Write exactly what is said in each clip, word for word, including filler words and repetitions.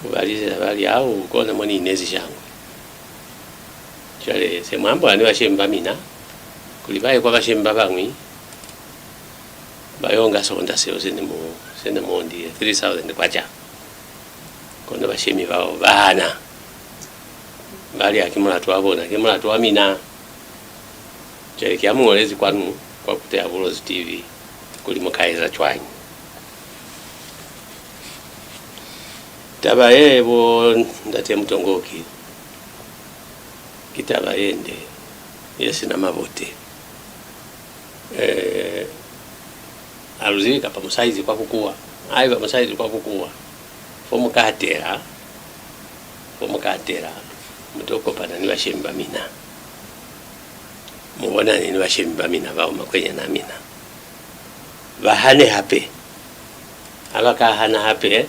Ku ba lizela ba li, "Au, kona mo ni inezi shangwe." Cwale se mwa ambola ni bashemi ba mina kuli ba ye kwa bashemi ba bañwi, ba yo nga sonda seo se ne mu, se ne mu ondile, three thousand kwacha. Kono bashemi bao ba hana. Ba li, "Haki mulatu wa bona, ki mulatu wa mina." Cwale ki ha mu ñolezi kwanu kwa kuta ya Bulozi T V kuli mu ka eza cwañi. Taba ye, bo ndate Mutongoki, ki taba ye nde, ye si na mabote. Eh, ha lu zibi kapa mu sa izi kwa bukuwa. Haiba mu sa izi kwa bukuwa, fo mu ka tela, fo mu ka tela, mu to kopana ni bashemi ba mina. Mu bonane ni bashemi ba mina bao, makwenyana a mina. Ba hane hape. Ha ba ka hana hape,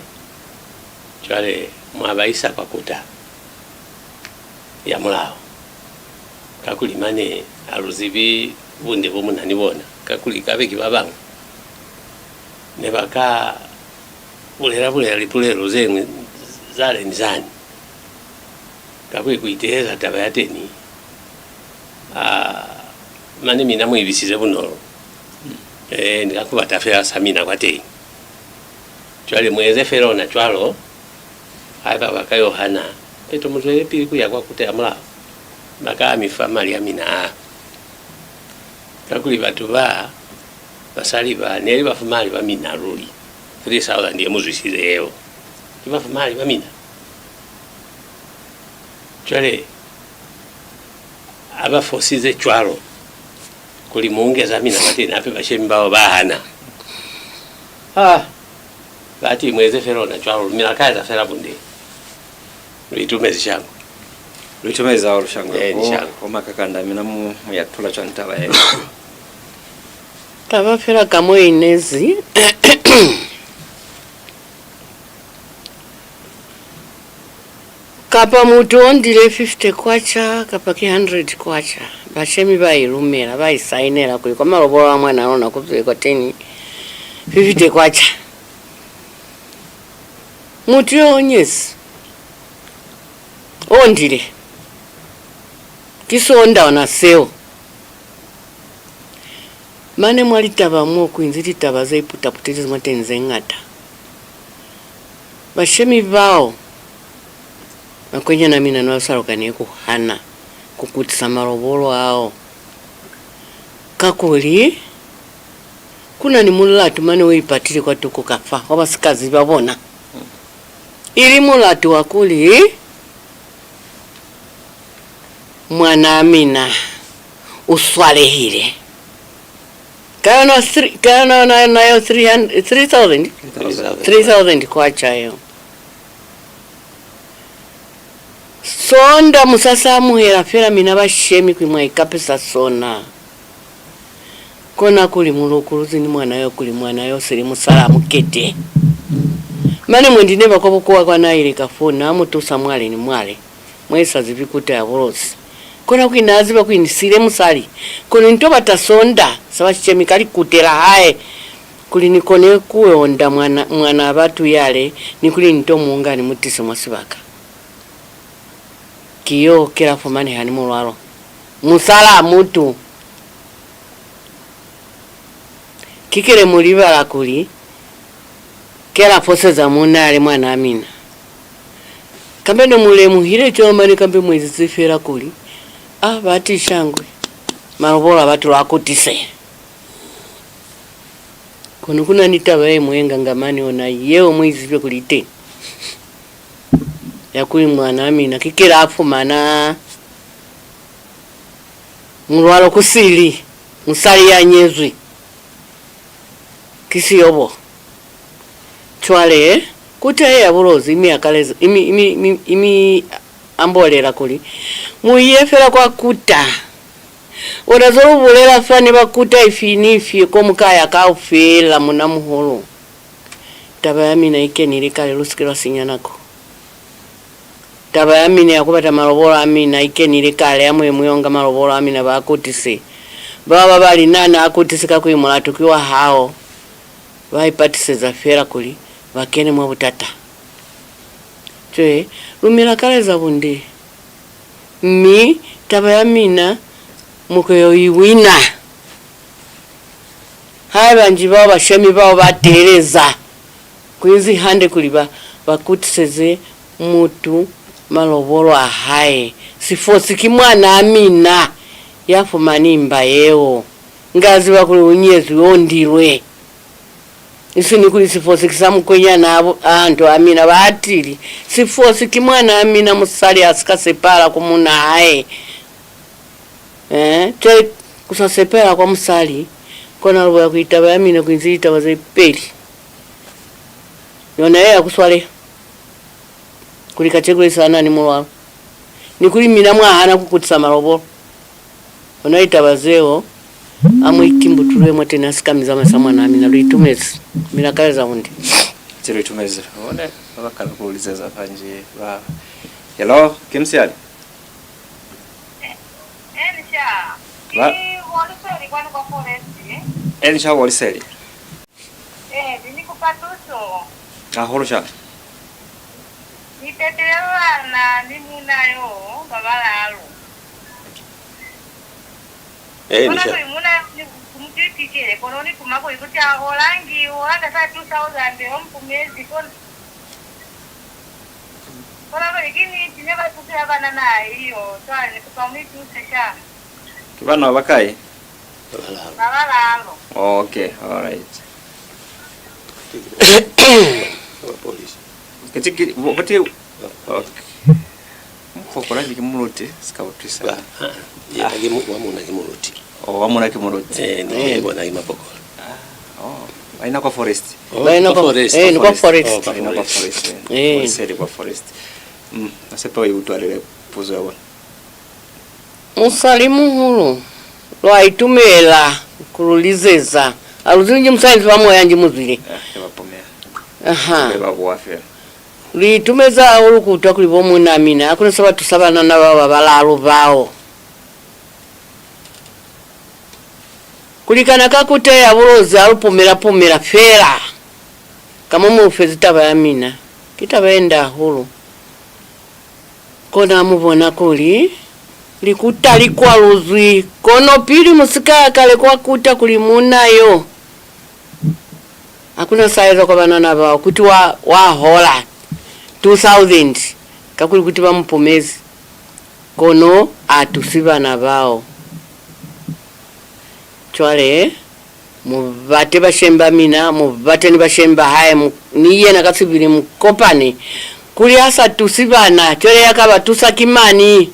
cwale mwa ba isa kwa kuta ya mulao. Kakuli mane ha lu zibi bunde bo mu na ni bona, kakuli kabe ki ba bañwi ne ba ka bulela-bulela lipulelo ze ñwi zale ni zani. Kakuli ku iteheza taba ya teni, a, mane mina mu ibisize bunolo. Eh, ni ka ku bata fela sa mina kwateñi. Cwale mu eze fela ona cwalo, haiba ba ka yo hana, peto mu zwelepili ku ya kwa kuta ya mulao. Ba ka mi fa mali a mina a. Kakuli batu ba, basali ba, ne li bafumahali ba mina luli. Three thousand ye mu zwisize yeo, ki bafumahali ba mina. Cwale, ha ba fosize cwalo, kuli mu nge za mina kwateni, hape bashemi bao ba hana. Ah, bati, mu eze fela ona cwalo, mina ka eza fela bunde. Lu itumezi shangwe. Lu itumezi hahulu shangwe. Eh, ni shangwe. Bo makakanda, mina mu, mu ya tula cwañi taba ye? Taba fela ka mo i inezi. Kapa mutu o ndile fifty kwacha, kapa ki hundred kwacha. Bashemi ba i lumela, ba i sainela kuli kwa malobolo a mwanaa luna ku zwe kwateni fifty kwacha. Mutu yo o nyezi, o ndile, ki sonda ona seo. Mane mwa litaba mo ku inzi litaba ze iputaputezi mwateni ze ñata. Bashemi bao, makwenyana mina ne ba sa lukani ku hana ku kutisa malobolo ao, kakuli ku na ni mulatu mane o ipatile kwatuko kafa, wa ba si ka ziba bona, ili mulatu wa kuli, mwanaa mina u swalehile. Ka yona three, ka yona, yona, yona yo three hundred, three thousand? Three thousand. Three thousand kwacha yo. Sonda mu sa sa amuhela fela mina bashemi kuli mwa ikapesa sona. Kona kuli mu lukuluzi ni mwana yo, kuli mwana yo sili musalaa mukete. Mane mwendi ne ba kwa bukuwa kwa na ile ka fo, na mu tusa mwale ni mwale, mwa isa zibi kuta ya Bulozi. Kona kuli na ziba kuli ni siile musali, kono ni to bata sonda sa bashemi ka likute la hae, kuli ni kone ku yonda mwana, mwanaa batu yale, ni kuli ni to mu nga ni mu tise mwa sibaka. Ki yo ke la fumaneha ni mulwalo. Musalaa mutu. Ki kele mu libala kuli ke la foseza muuna yale mwanaa mina. Kambe ne mu lemuhile cwalo mane kambe mu ezize fela kuli, a, bati shangwe, malobolo a batu lwa kutise. Kono ku na ni taba ye ñwi ye ngangamani ona yeo mu i zibe kuli i teñi, ya kuli mwanaa mina ki kele a fumana mulwalo kusili musali ya nyezwi ki siyobo. Cwale, kuta ye ya Bulozi i mi akaleza, i mi, i mi, i mi, i mi ambolela kuli, mu ye fela kwa kuta. Ona zo lu bulela fa ne ba kuta ifi ni ifi ko mu ka ya kaufela, muuna-muhulu. Taba ya mina i kenile kale, lu si ke lwa sinya nako. Taba ya mina ya ku bata malobolo a mina i kenile kale, ha mu ye mu yo nga malobolo a mina ba kutisi. Bao ba ba li, na, na kutisi kakuli mulatu ki wa hao. Ba ipatiseza fela kuli, ba kene mwa butata. Cwale, lu mi lakaleza bunde. Mi taba ya mina mu ka yo i wina. Haiba nji bao bashemi bao ba teeleza, ku inzi hande kuli ba, ba kutiseze mutu malobolo a hae. Sifosi ki mwanaa mina ya fumani mba yeo. Nga ziba kuli u nyezwi, u ondilwe. Isi ni kuli Sifosi ki sa mukwenyana a bu-, a nto a mina. Batili, Sifosi ki mwanaa mina, musali a si ka sepahala ku munaa hae. Eh, cwale ku sa sepahala kwa musali, kona lu bolela kuli taba ya mina ku inzi litaba ze peli. Yona ye ya ku swaleha. Kuli kacenu le sa na ni mulwalo. Ni kuli mina mwa hana ku kutisa malobolo. Ona litaba zeo, a mu ikimbutulwe mwateni a si ka mi zamaisa mwanaa mina. Lu itumezi. Mi lakaleza bunde. Ze lu itumezi. One, ba ba kala ku lu lizeza fa nji ba. Hello, ki musihali? Elisha. Ba- Ni Woliseli kwani kwa Forest. Elisha Woliseli. Eh, ni, ni kupa tuso. Hahulu sha. Ni petile bana ni muna yo ba balalu. Eh, ni sha. Kona kuli muna yo ni kumutitile, kono ni kuma kuli kuti a holangi, u holanga sa two thousand, o mpumezi, kono, kono kuli ki niti ne ba tusi ya banana iyo, cwale ni kupa mu ni tuse sha. Ki bana ba bakai? Ba balalu. Ba balalu. Okay, all right. Ba polisi. Kati ki, bo, bati, okay. Mukokona ni ki muluti, si ka utwisa. Ba, ah, ya, ki mu-, wa muna ki muluti. Oh, wa muna ki muluti. Eh, ni bona ki mapokola. Ah, oh. Ba ina kwa Forest. Oh, ba ina kwa, kwa Forest. Eh, ni kwa Forest. Oh, kwa Forest. Ba ina kwa Forest. Eh. Forest, kwa Forest. Mm, na sepa u utwalile puzo ya bona. Musali muhulu, lwa itumela ku lu lizeza. Ha lu zibi nji musali nji ba moya nji mu zwile. Eh, ke ba pumela. Aha. Ke ba buha fela. Lu itumezi hahulu ku utwa kuli bo muuna mina ha ku na sa ba tusa banana bao ba balalu bao. Ku likana ka kuta ya Bulozi ha lu pumela-pumela fela ka mo mu lu fezi taba ya mina. Ki taba ye nde hahulu. Kona mu bona kuli likuta li kwaluzwi, kono pili mu si ka ya kale kwa kuta kuli muuna yo ha ku na sa eza kwa banana bao, kuti wa, wa hola two thousand, kakuli kuti ba mu pumezi, kono a tusi bana bao. Cwale, mu bate bashemi ba mina, mu bate ni bashemi ba hae, mu, ni yena ka sibili mu kopane, kuli ha sa tusi bana, cwale ya ka ba tusa ki mañi?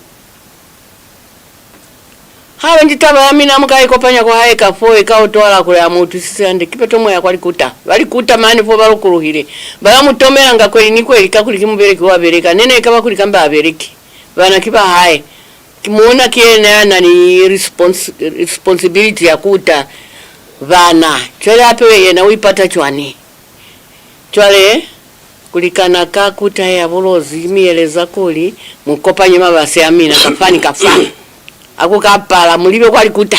Ha ba nji taba ya mina, mu ka ikopanya kwa hae ka fo, i ka utwahala kuli ha mu utwisisi hande. Kipeto mu ya kwa likuta. Ba likuta mane fo ba lukuluhile. Ba yo mu tomelanga kweli ni kweli, kakuli ki mubeleki wa beleka. Nene ikaba kuli kambe ha beleki. Bana ki ba hae. Ki muuna ki yena ya na ni responsi-, responsibility ya kuta bana. Cwale hape yena u ipata cwañi? Cwale, ku likana ka kuta ya Bulozi, mi eleza kuli, mu kopanye mabasi a mina kafani kafa. Ha ku ka pala, mu libe kwa likuta.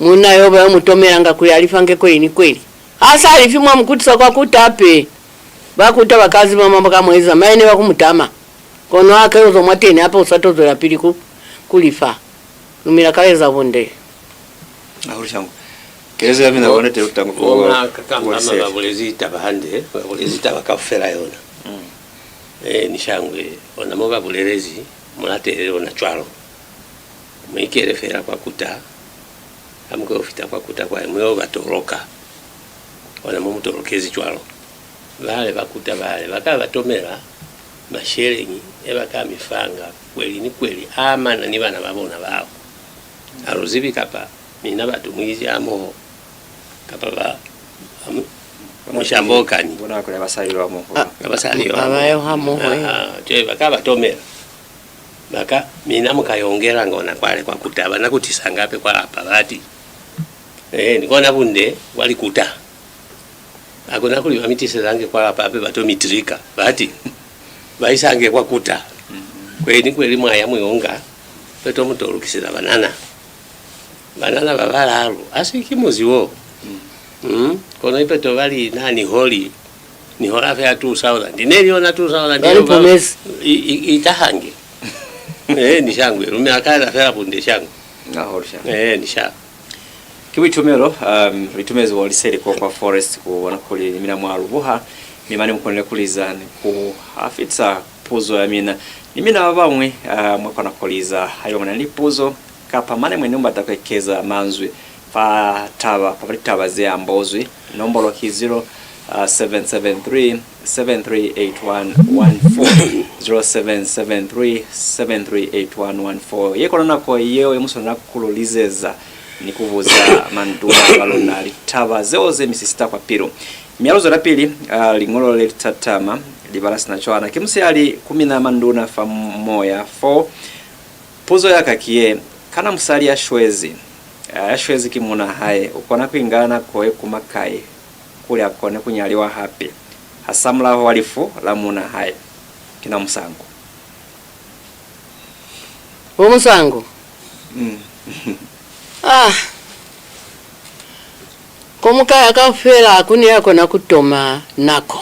Muuna yo ba yo mu tomelanga kuli a lifange kweli ni kweli. Ha sa lifi, mwa mu kutisa kwa kuta hape. Ba kuta ba ka zibama ka mo eza, maene ba ku mu tama. Kono ha ka yo zwa mwateni hape u sa to zwelapili ku, ku lifa. Lu mi lakaleza bunde. Hahulu shangwe. Kelezo ya mina bona te utanga ku bona ka kamba ba bulezi taba hande, ba bulezi taba kaufela yona. Mm. Eh, ni shangwe, ona mo ba bulelezi, mu latele ona cwalo. Mu ikele fela kwa kuta, ha mu ka yo fita kwa kuta kwa, mu yo ba toloka. Ona mo mu tolokezi cwalo. Bale ba kuta bale, ba ka ba tomela masheleñi e ba ka mi fanga kweli ni kweli a amana ni bana ba bona bao. Ha lu zibi kapa mina batu mu izi hamoho, kapa ba, ba mu, ba mu shambokani. Bona kuli ha ba sa yo hamoho. Ah, ha ba sa yo hamoho. Ha ba yo hamoho, eh. Ah, ah, cwale ba ka ba tomela. Ba ka, mina mu ka yo ngelanga ona kwale kwa kuta, ba na ku tisanga hape kwa lapa, bati. Eh, ni kona bunde bwa likuta. Ha ku na kuli ba mi tisezange kwa lapa hape ba to mi tilika, bati. Ba isange kwa kuta. Kweli ni kweli mwa ya mu yo nga, peto mu to lukiseza banana. Banana ba balalu, ha si ki muzi wo. Mm. Kono ipeto ba li na ni holi. Ni hola fela two thousand. Ne li yona two thousand. Ba ni pumezi. I, i, i tahange. Eh, ni shangwe. Lumi a ka ela fela bunde shangwe. Hahulu shangwe. Eh, ni sha. Ki buitumelo, um, buitumezi bo liseli ko kwa Forest ku bona kuli ni mina mwa lu buha, mi mane mu konile ku liza ni ku ha fitisa puzo ya mina. Ni mina ba bañwi, uh, mwa kona ku liza haiba mu na ni puzo, kapa mane mwendi mu bata ku ekeza manzwi fa taba, fa litaba ze ambozwi. Nombolo ki zero, uh, seven seven three, seven three eight one one four, zero seven seven three, seven three eight one one four. Ye kona nako yeo ye mu swanela ku lu lizeza ni ku buza manduna ba luna litaba zeo ze mi sisita kwa pilu. Mi ha lu zwelapili, uh, liñolo le li tatama, li bala sina cwana. Ki musihali ku mina manduna fa moya fo. Puzo ya ka ki ye, kana musali ya shwezi, ya shwezi ki muuna hae, u kona ku inga nako ye kuma kai kuli a kone ku nyaliwa hape, hasamulaho wa lifu la muuna hae? Ki na Musangu. Bo Musangu. Mm. Ah. Ko mu ka ya kaufela, ha ku ni ya kona ku toma nako.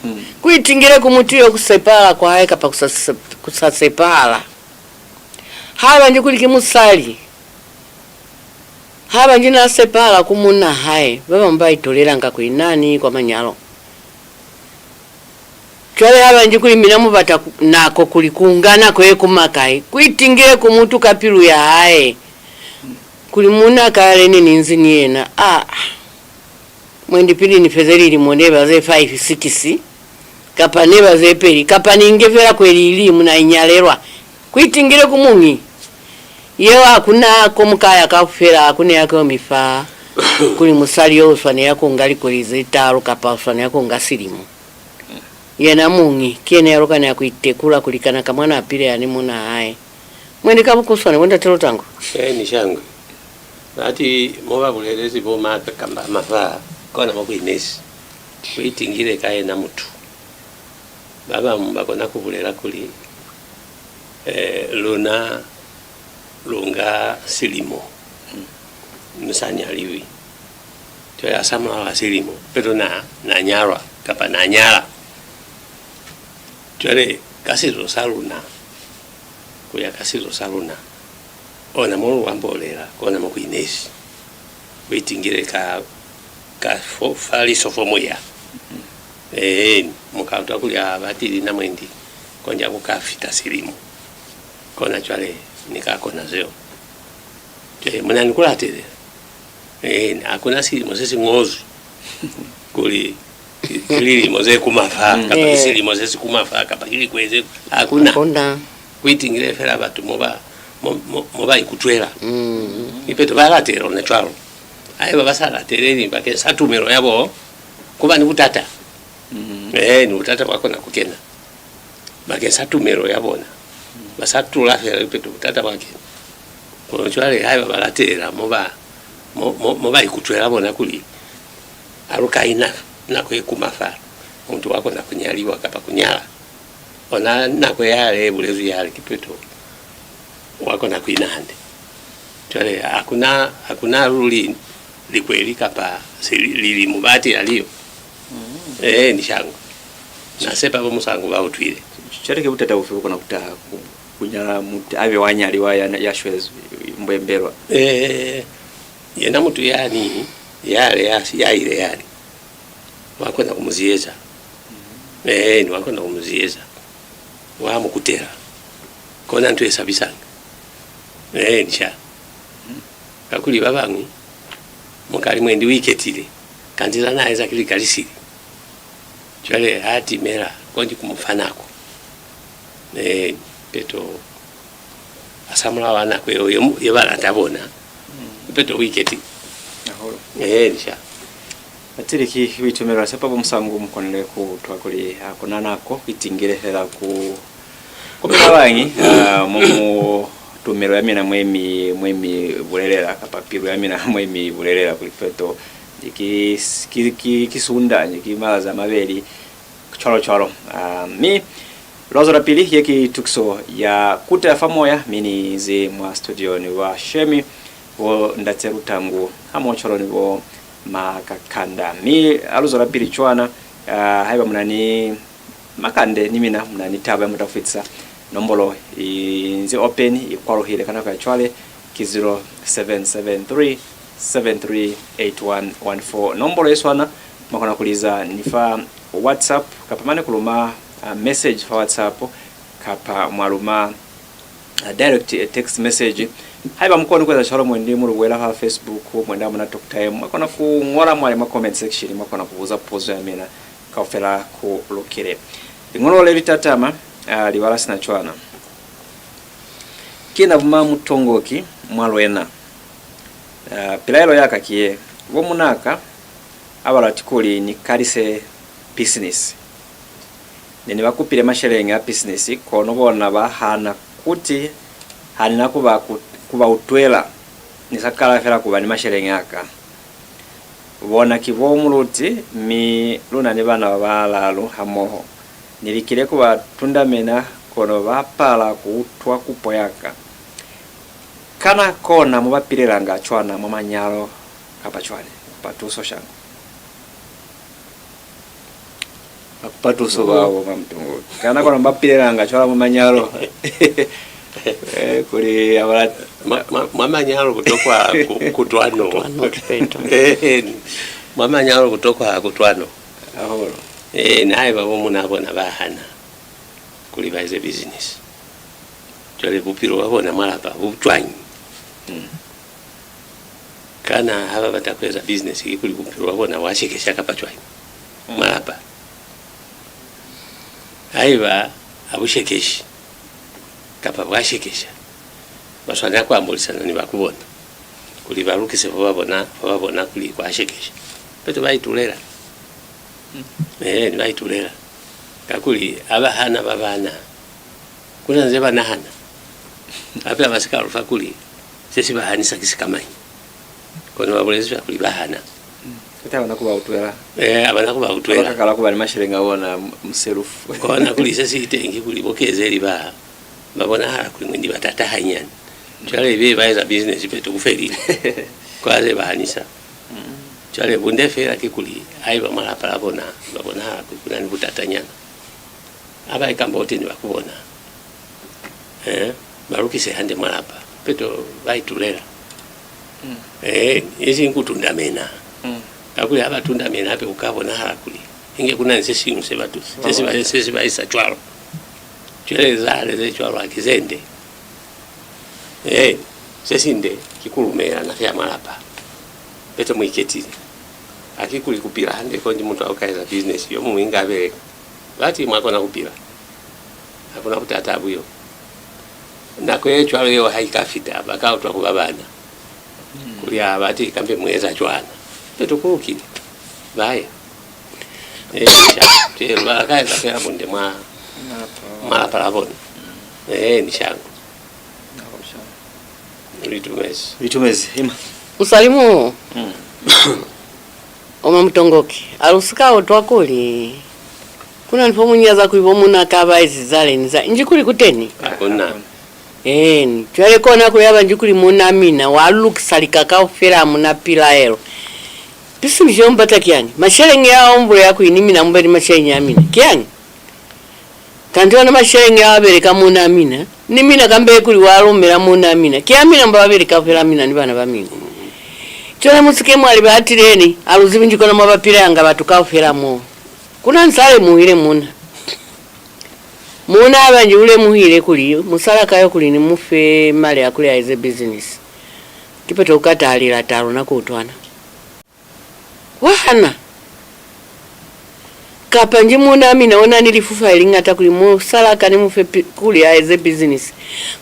Mm. Ku itingile ku mutu yo ku sepala kwa hae kapa ku sa se-, ku sa sepala. Haiba nji kuli ki musali, haiba nji na sepahala ku munna hae, ba bañwi ba itolelanga kuli na ni kwa manyalo. Cwale haiba nji kuli mina mu bata ku-, nako kuli ku nga nako ye kuma kai, ku itingile ku mutu ka pilu ya hae, kuli munna ka yale ne ni nzi ni yena, a, mwendi pili ni feze lilimo neba ze five, six, kapa neba ze peli, kapa ni nge fela kweli iliñwi na inyalelwa. Ku itingile ku muñi. Yeo ha ku na ko mu ka ya kaufela, ha ku na ya ko mi fa kuli musali yo u swanela ku nga likweli ze talu kapa u swanela ku nga silimo. Yena muñi, ki yena ya lukana ya ku itekula kuli kana ka mwa na pile yani muuna hae. Mwendi ka bukuswane, bo ndate Lutangu. Ee, ni shangwe. Bati mo ba bulelezi bo ma ka kamba ma fa, kona mo ku inezi. Ku itingile ka yena mutu. Ba bañwi ba kona ku bulela kuli, eh, luna lu nga silimo, mm, lu sa nyaliwi. Cwale hasamulaho wa silimo, peto na, na nyalwa, kapa na nyala. Cwale, ka sizo sa luna, ku ya ka sizo sa luna, ona mo lu ambolela, kona mo ku inezi. Ku itingile ka, ka fo, fa liso fo muya. Eeni, mu ka utwa kuli ha batili na mwendi, konja ku ka fita silimo. Kona cwale, ni ka kona zeo. Cwale, mu na ni ku latelela. Eeni, ha ku na silimo se si ñozwi kuli ki, ki lilimo ze kuma fa, mm, kapa ki, eh, silimo se si kuma fa, kapa ki likweli ze, ha ku na. Ha ku na. Ku itingile fela batu mo ba, mo, mo, mo ba ikutwela. Mm. Kipeto ba latela ona cwalo. Haiba ba sa lateleli bakeñisa tumelo ya bo, ku ba ni butata. Mm. Eeni, butata bwa kona ku kena bakeñisa tumelo ya bona. Ba sa tula fela, kipeto butata bwa kena. Kono cwale, haiba ba latelela mo ba, mo, mo, mo ba ikutwela bona kuli ha lu ka ina nako ye kuma fa, mutu wa kona ku nyaliwa kapa ku nyala. Ona nako yale ye bulezwi yale, kipeto wa kona ku ina hande. Cwale, ha ku na, ha ku na luli likweli kapa sili, lilimo bati aliyo. Mm. Ee, ni shangwe. Na sepa bo Musangu ba utwile. Cwale ki butata bufi bu kona ku taha ku, ku nyala mutu, abe wa nyaliwa ya, ya shwezi, mbwembelwa? Ee, yena mutu yani, yale ya, ya ile yale, wa kona ku mu ziyeza. Ee, ni wa kona ku mu ziyeza. Wa mu kutela. Kona nto ye sabisanga. Ee, ni sha. Kakuli ba bañwi, mu ka li mwendi u iketile, kanti za n'a eza ki lika li sili. Cwale ha timela, konji ku mu fa nako. Ee, peto hasamulaho wa nako yeo ye, ye ba lata bona, mm, peto u iketile. Hahulu. Ee, ni sha. Batili ki buitumelo, na sepa bo Musangu mu konile ku utwa kuli ha ku na nako, i tingile fela ku, ku mina bañi, ah, mu, mu tumelo ya mina mwe mi, mwe mi bulelela, kapa pilu ya mina mwe mi bulelela kuli peto ki, ki, ki, ki sunda, ki mazazi a mabeli, cwalo cwalo. Ah, mi lwa zwelapili, ye ki tukiso ya Kuta ya fa Moya, mi ni inzi mwa studio ni bashemi bo Ndate Lutangu, hamohocwalo ni bo Makakanda. Mi ha lu zwelapili cwana, Ah, haiba mu na ni makande ni mina mu na ni taba ye mu bata ku fitisa, nombolo i nzi open, i kwaluhile ka nako ya cwale, ki zero seven seven three, seven three eight one one four. Nombolo ye swana, mwa kona ku liza ni fa WhatsApp, kapa mane ku luma, ah, message fa WhatsApp, kapa mwa luma, ah, direct, eh, text message. Haiba mu koni ku eza cwalo, mwendi mu lu buela fa Facebook, mwendi ha mu na talk time, mwa kona ku ñola mwale mwa comment section, mwa kona ku buza puzo ya mina, kaufela ku lukile. Liñolo le li tatama, ah, li bala sina cwana. Ki na Buma Mutongoki mwa lwena. Ah, pilaelo ya ka ki ye, bo munaka ha ba lati kuli ni kalise business. Ne ni ba kupile masheleñi a business, kono bona ba hana kuti ha ni na ku ba, ku, ku ba utwela, ni sa kala fela ku ba ni masheleñi a ka. Bona ki bo muluti, mi lu na ni bana ba balalu hamoho. Ni likile ku ba tundamena, kono ba pala ku utwa kupo ya ka. Kana kona mo ba pilelanga cwana mwa manyalo kapa cwani? Kupa tuso, shangwe. Ba kupa tuso bao, mwa mutungu. Kana kona mo ba pilelanga cwana mwa manyalo? Eh, kuli abala mwa, mwa, mwa manyalo kutokwa ku-, kutwano. Kutwano kipeto. Eh, mwa manyalo kutokwa kutwano. Hahulu. Eh, na haiba bo muna bona ba hana kuli ba eze business. Cwale bupilo bwa bona mwa lapa bu cwañi? Mm. Kana ha ba bata ku eza business, kikuli bupilo bwa bona bwa shekesha kapa cwañi mwa lapa? Haiba ha bu shekeshi, kapa bwa shekesha, ba swanela ku ambolisana ni ba ku bona, kuli ba lukise fo ba bona, fo ba bona kuli kwa shekesha. Peto ba itulela. Mm. Ee, ni ba itulela. Kakuli ha ba hana ba bana, ku na ze ba nahana. Hape ha ba si ka lu fa kuli se si ba hanisa ki sikamañi. Kono ba bulezi fela kuli ba hana. Mm. Kati ha ba na ku ba utwela. Ee, ha ba na ku ba utwela. Ha ba ka kala ku ba ni masheleñi a bona m-, muselufu. Kona kuli se si teñi ki kuli bo kezeli ba, ba bonahala kuli mwendi ba tata hanyani. Cwale ibe ba eza business peto ku felile. Kwa ze ba hanisa. Mm. Cwale bunde fela ki kuli haiba mwa lapa la bona ba bonahala kuli ku na ni butatanyana, ha ba ikambote ni ba ku bona. Eh, ba lukise hande mwa lapa. Peto ba itulela. Mm. Eh, isiñi ku tundamena. Mm. Kakuli ha ba tundamena hape ku ka bonahala kuli inge ku na ni se siñwi se batu, se si ba, se si ba isa cwalo. Cwale zale ze cwalo ha ki ze nde. Ee, se sinde ki ku lumelelana fela mwa lapa. Peto mu iketile. Ha ki kuli ku pila hande konji mutu ha u ka eza business, yo muñwi inge a beleka. Bati mwa kona ku pila. Ha ku na butata buyo. Nako ye cwalo yeo ha i ka fita, ba ka utwa ku ba bana. Mm. Kuli ha bati kambe mu eza cwana. Peto ku lukile. Ba ya. Ee, sha, tee, ba ka eza fela bunde mwa, mwa lapa la bona. Mm. Ee, ni shangwe. Lu itumezi. Lu itumezi. Ima. Musali muhulu. Mm. Oma Mutongoki, ha lu si ka utwa kuli ku na ni fo mu nyaza kuli bo munaka ba eziza leni za, nji kuli ku teni? Ha ku na. Eeni, cwale kona kuli haba nji kuli muuna mina wa lukisa lika kaufela ha mu na pilaelo. Business yo mu bata kiyañi? Masheleñi ao mu bulela kuli ni mina mu be ni masheleñi a mina. Kiyañi? Kanti ona masheleñi ao a beleka muuna mina, ni mina kambe kuli wa lumela muuna mina. Ki a mina mu ba babeli kaufela mina ni bana ba mina. Cwale mu si ke mwa li ba atileni, ha lu zibi nji kona mwa ba pilelanga batu kaufela mo. Ku na ni sa lemuhile muuna. Muuna haba nji u lemuhile kuli musalaa ka yo kuli ni mu fe mali a kuli a eze business. Kipeto u ka taha lilata luna ku utwana. Wa hana. Kapa nji muuna mina u na ni lifufa le liñata kuli musalaa ka ni mu fe pi-, kuli a eze business.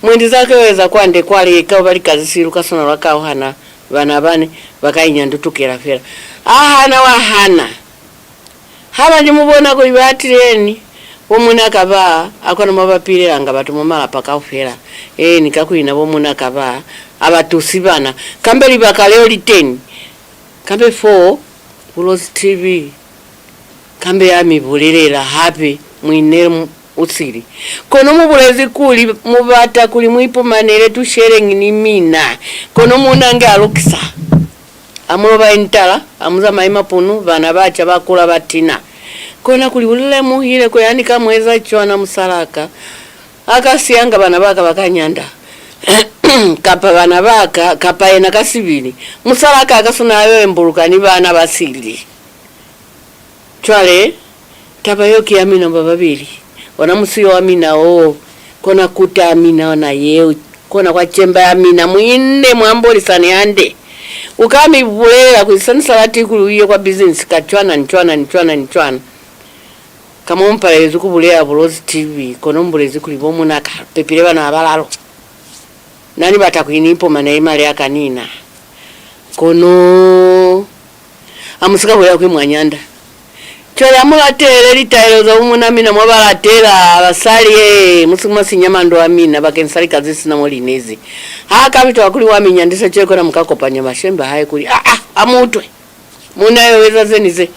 Mwendi za ka u eza kwande kwale, ka u ba lika ze si lu ka swana lwa ka u hana bana bane, ba ka inyandutukela fela. A hana, wa hana. Haba nji mu bona kuli ba atileni, bo munaka ba, ha kona mwa ba pilelanga batu mwa malapa kaufela. Eeni, kakuli na bo munaka ba, ha ba tusi bana. Kambe libaka leo li teni. Kambe fo, Bulozi T V, kambe ya mi bulelela hape, mu inele mu-, u sili. Kono mu bulezi kuli mu bata kuli mu ipumanele tusheleñi ni mina. Kono muuna nge a lukisa. Ha mu loba intala, ha mu zamayi mapunu, bana ba ca ba kula ba tina. Kona kuli u lemuhile kuli ha ni ka mu eza cwana musalaa ka, a ka siyanga bana ba ka ba ka nyanda, kapa bana ba ka, kapa yena ka sibili. Musalaa ka a ka swana a yo embuluka ni bana ba sili. Cwale, taba yeo ki ya mina ba babeli. Ona musiyo wa mina wo, kona kuta ya mina ona yeo, kona kwa cemba ya mina, mu ine, mu ambolisane hande. U ka mi bulela kuli se ni sa lati kuli u ye kwa business ka cwana ni cwana ni cwana ni cwana. Ka mo mu palelezwi ku bulela Bulozi T V, kono mu bulezi kuli bo munaa ka pepile bana ba balalu. Na ni bata kuli ni ipumane mali a ka ni na. Kono ha mu si ka bulela kuli mwa nyanda. Cwale ha mu latele litaelo za bo munaa mina mwa ba latela basali, ee, mu si, mwa sinya mando a mina bakeng sa lika ze sina mo li inezi. Ha ka bitwa kuli wa mi nyandisa cwale, kona mu ka kopanya bashemi ba hae kuli, aa, a mu utwe. Muuna yo u eza ze ni ze.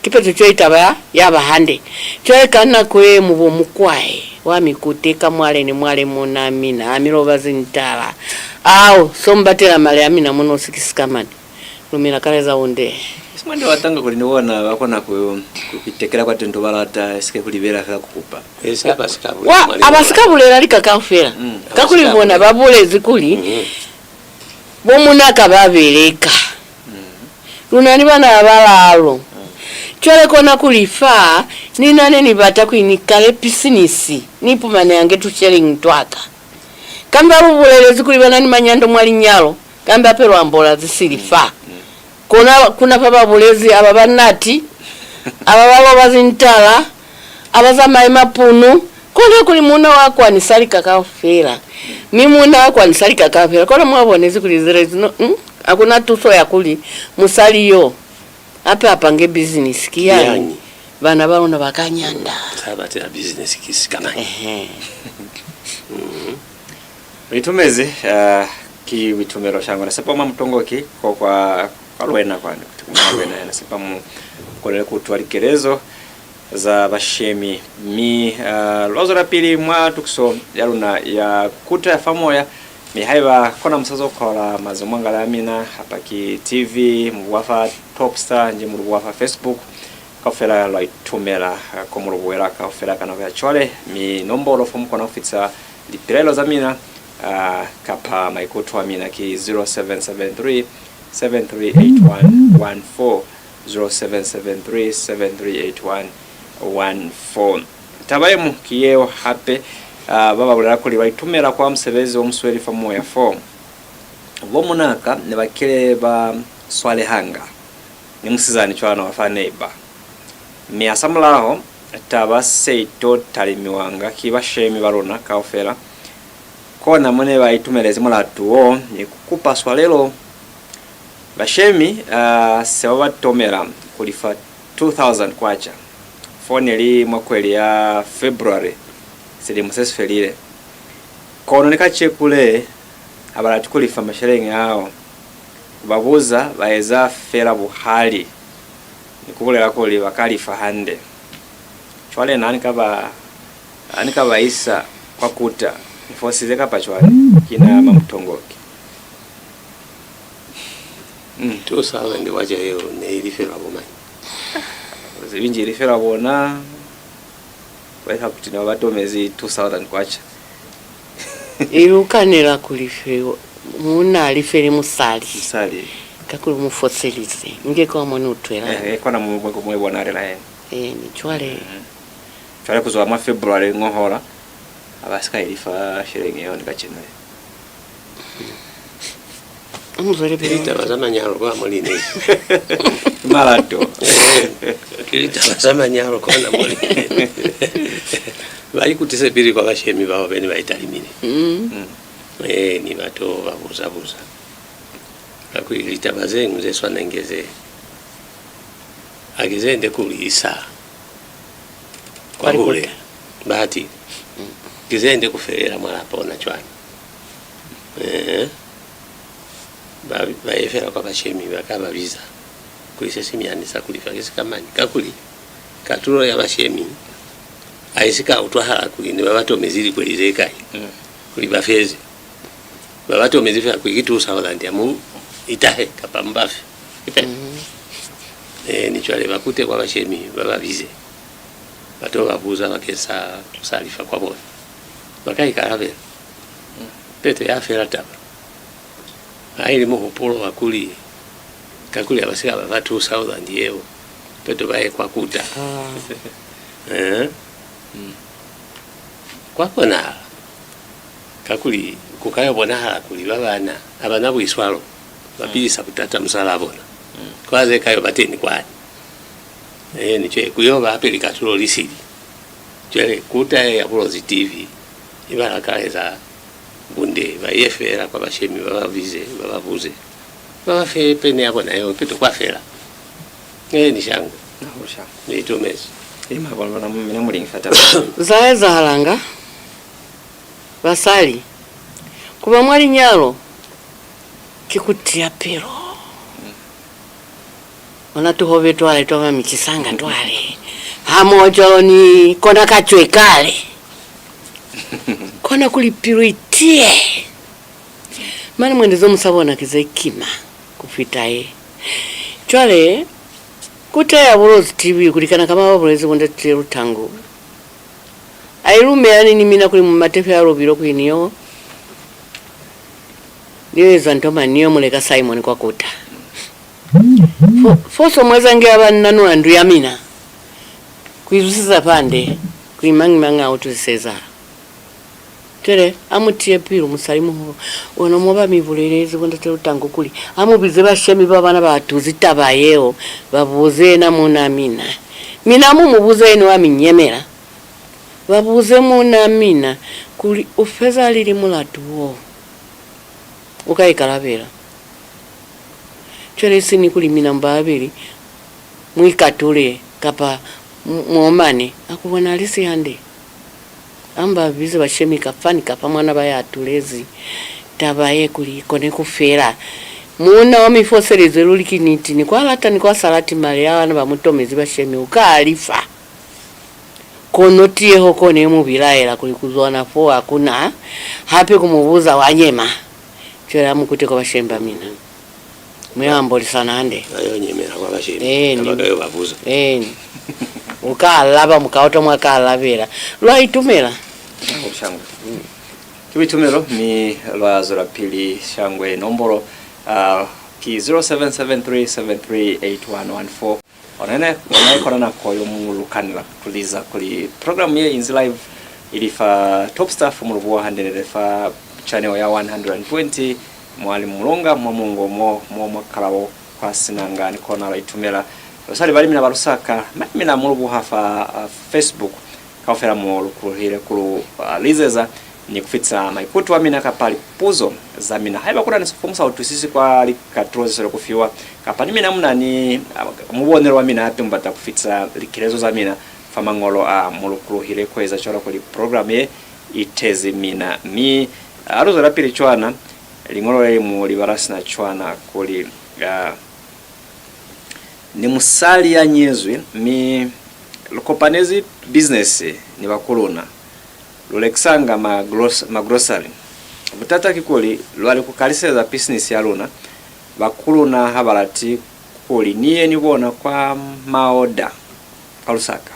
Kipeto cwale taba ya, ya ba hande. Cwale ka nako ye mu bo mu kwae, wa mi kuteka mwale ni mwale, munaa mina, a mi loba zintala. Ao, so mu batela mali a mina mu nosi ki sikamani. Lumela kale za unde. Simwande wa tanga kuli ni bona ba kona ku, ku itekela kwa tendo ba lata, isike ku libela fela ku kupa. Esi ha ba si ka bulela. Wa, ha ba si ka bulela lika kaufela. Mm, ha ba si ka bulela. Kakuli bona ba bulezi kuli, mm, bo munaa ka ba beleka. Mm. Lu na ni bana ba balalu. Mm. Cwale kona kuli fa, ni na ne ni bata kuli ni kale pisinisi, ni ipumanehange tushelingi twa ka. Kambe ha lu bulelezi kuli ba na ni manyando mwa linyalo, kambe hape lu ambola ze sili fa. Mm, mm. Kona, kuna fa ba bulezi, aba ba nati, aba ba loba zintala, aba zamaye mapunu, kona kuli muuna wa kwanisa lika kaufela. Mi muuna wa kwanisa lika kaufela, kona mwa bonezi kuli there is no, mm, ha ku na tuso ya kuli musali yo hape a pange business, ki yani. Ki yani. Bana ba luna ba ka nyanda. Sa batela business ki sikamañi? Ehe. Mm. U itumezi, ah, ki buitumelo, shangwe. Na sepa mwa mutongo ki ko kwa, kwa lwena kwani, kuti ku mwa lwena, na sepa mu konile ku utwa likelezo za bashemi. Mi, ah, lwa zwelapili mwa tukiso ya luna ya Kuta ya fa Moya. Mi haiba kona mu sa zo kwala mazimwangala a mina, hapa ki T V, mu buha fa Topstar, nji mu lu buha fa Facebook, kaufela lwa itumela, ah, ko mu lu buhela kaufela ka nako ya cwale. Mi nombolo fo mu kona ku fitisa lipilaelo za mina, ah, kapa maikuto a mina ki zero seven seven three, seven three eight one one four, zero seven seven three, seven three eight one one four. Taba ye ñwi ki yeo hape, ah, ba ba bulela kuli ba itumela kwa musebezi o mu sweli fa moya fo. Bo munaa ka ne ba kile ba swalehanga ni musizani cwana wa fa neighbor. Mi hasamulaho, taba se i to talimiwanga ki bashemi ba luna kaufela. Kona mo ne ba itumelezi mulatu wo ni ku kupa swalelo. Bashemi, ah, se ba ba tomela ku lifa two thousand kwacha fo ne li mwa kweli ya February silimo se si felile. Kono ni kacenu le, ha ba lati ku lifa masheleñi ao. Ku ba buza, ba eza fela buhali ni ku bulela kuli ba ka lifa hande. Cwale na ni ka ba, ha ni ka ba isa kwa kuta, ni fosize kapa cwani? Ki na Mamutongoki. Mm. Two thousand kwacha yeo ne i lifelwa bo mañi? Zibi nji i lifelwa bona. Kwa ifa kuti ne ba ba tomezi two thousand kwacha. I lukanela ku lifewa, muuna a lifele musali. Musali. Kakuli u mu foselize. Inge kwa mo ni utwela. Eh, eh, kona mo, mo, mo i bonalela yena. Eh, ni cwale. Mm. Cwale ku zwa mwa February ñohola, ha ba si ka i lifa sheleñi yeo ni kacenu le. Mu zwelapili. Ki litaba za manyalo kwa mo li inezi. Malato. Ki litaba za manyalo kona mo li inezi. Ba ikutise pili kwa bashemi bao be ne ba italimile. Mm. Mm. Eh, ni ba to ba buza-buza. Kakuli litaba ze ñwi ze swana inge ze, ha ki ze nde ku li isa kwa hule. Ba ti, ki ze nde ku felela mwa lapa ona cwani. Eh, ba, ba ye fela kwa bashemi, ba ka ba biza kuli se si miani sa ku lifa ki sikamañi. Kakuli katulo ya bashemi ha i si ka utwahala kuli ne ba ba tomezi likweli ze kai, mm, kuli ba feze. Ba ba tomezi fela kuli ki two thousand ya mu itahe kapa mu ba fe. Ki fela. Mhm. Eh, ni cwale ba kute kwa bashemi ba ba bize. Ba to ba buza bakeñisa ku sa lifa kwa bona. Ba ka ikalabela. Peto ya fela taba. Ha ili muhupulo wa kuli, kakuli ha ba si ka ba fa two thousand yeo, peto ba ye kwa kuta. Eh? Kwa konahala. Kakuli ku ka yo bonahala kuli ba bana ha ba na buiswalo, ba pilisa butata musalaa bona. Kwa ze ka yo ba teñi kwani. Eeni, cwale ku yo ba hape likatulo li sili. Cwale kuta ye ya Bulozi T V i ba lakaleza bunde, ba ye feela kwa bashemi, ba ba bize, ba ba buze, ba ba fe pene ya bona yeo, peto kwa fela. Eeni, shangwe. Ni itumezi. Za ezahalanga, basali, ku ba mwa linyalo ki ku tiya pilu. Ona tuhobe twale twa ba mi cisanga twale, hamoho cwalo ni kona kacwe kale. Kona kuli pilu i tiye. Mane mwendi zo mu sa bona ki ze kima ku fita ye. Cwale, kuta ya Bulozi T V, ku likana ka mo ba bulezi bo Ndate Lutangu, a i lumelani ni mina kuli mu mate fela lubilo kuli ni yo ni yo eza nto mañi, ni yo mu leka Simon kwa kuta. Fo, fo so mu ezange ya ba nanula ndu ya mina, ku izwisisa fande kuli mañi-mañi a utwisisa se ezahala. Cwale, a mu tiye pilu, musali muhulu. Ona mo ba mi bulelezi bo Ndate Lutangu kuli, a mu bize bashemi ba bana ba tuzi taba yeo, ba buze yena muuna mina. Mina mu mu buze yena wa mi nyemela. Ba buze muuna mina kuli, u feza lili mulatu wo? U ka ikalabela. Cwale, isiñi kuli mina mu babeli mu ikatule, kapa mu, mu omane, ha ku bonahali si hande. A mu ba bize bashemi kafa ni kafa mwa na ba ya tulezi taba ye kuli i kone ku fela. Muuna wa mi foselize luli ki niti, ni kwa lata ni kwa sa lati, mali a bana ba mu tomezi bashemi u ka alifa. Kono tiyeho kone mu bilaela kuli ku zwa na fo ha ku na hape ku mu buza, wa nyema. Cwale a mu kute kwa bashemi ba mina. Mu yo ambolisana hande. Ba yo nyemela kwa bashemi. Eeni. Kapa ba yo ba buza. Eeni. U ka alaba, mu ka utwa mwa ka alabela. Lwa itumela. Shangwe. Ki buitumelo, mi lwa zwelapili. Shangwe, nombolo, ah, ki zero seven seven three seven three eight one one four. Ona ne, ona ye kona nako yo mu lukanela ku liza kuli program ye inzi live ili fa Top Stuff mu Lubuwa Handelele fa channel ya one hundred and twenty, mwa li mulonga mwa mungo mo, mo mwa Kalabo kwa Sinanga, ni kona lwa itumela. Lu sa libali mina ba Lusaka, mane mina mu Lubuwa fa, uh, Facebook. Kaufela mo lu kuluhile ku lu, uh, lizeza ni ku fitisa maikuto a mina kapa lipuzo za mina. Haiba ku na ni sifo mu sa utwisisi kwa likatulo ze sweli ku fiwa, kapa ni mina mu na ni, uh, mubonelo wa mina hape mu bata ku fitisa likelezo za mina fa mañolo a, mu lu kuluhile ku eza cwalo kuli program ye i tezi mina. Mi, uh, ha lu zwelapili cwana, liñolo le li mu libala sina cwana kuli, uh, Ni musali ya nyezwi, mi lu kopanezi bisinesi ni bakuluna. Lu lekisanga ma gros-, ma grocery. Butata kikuli, lwa li ku kaliseza bisinesi ya luna, bakuluna ha ba lati kuli ni ye ni bona kwa maoda kwa Lusaka.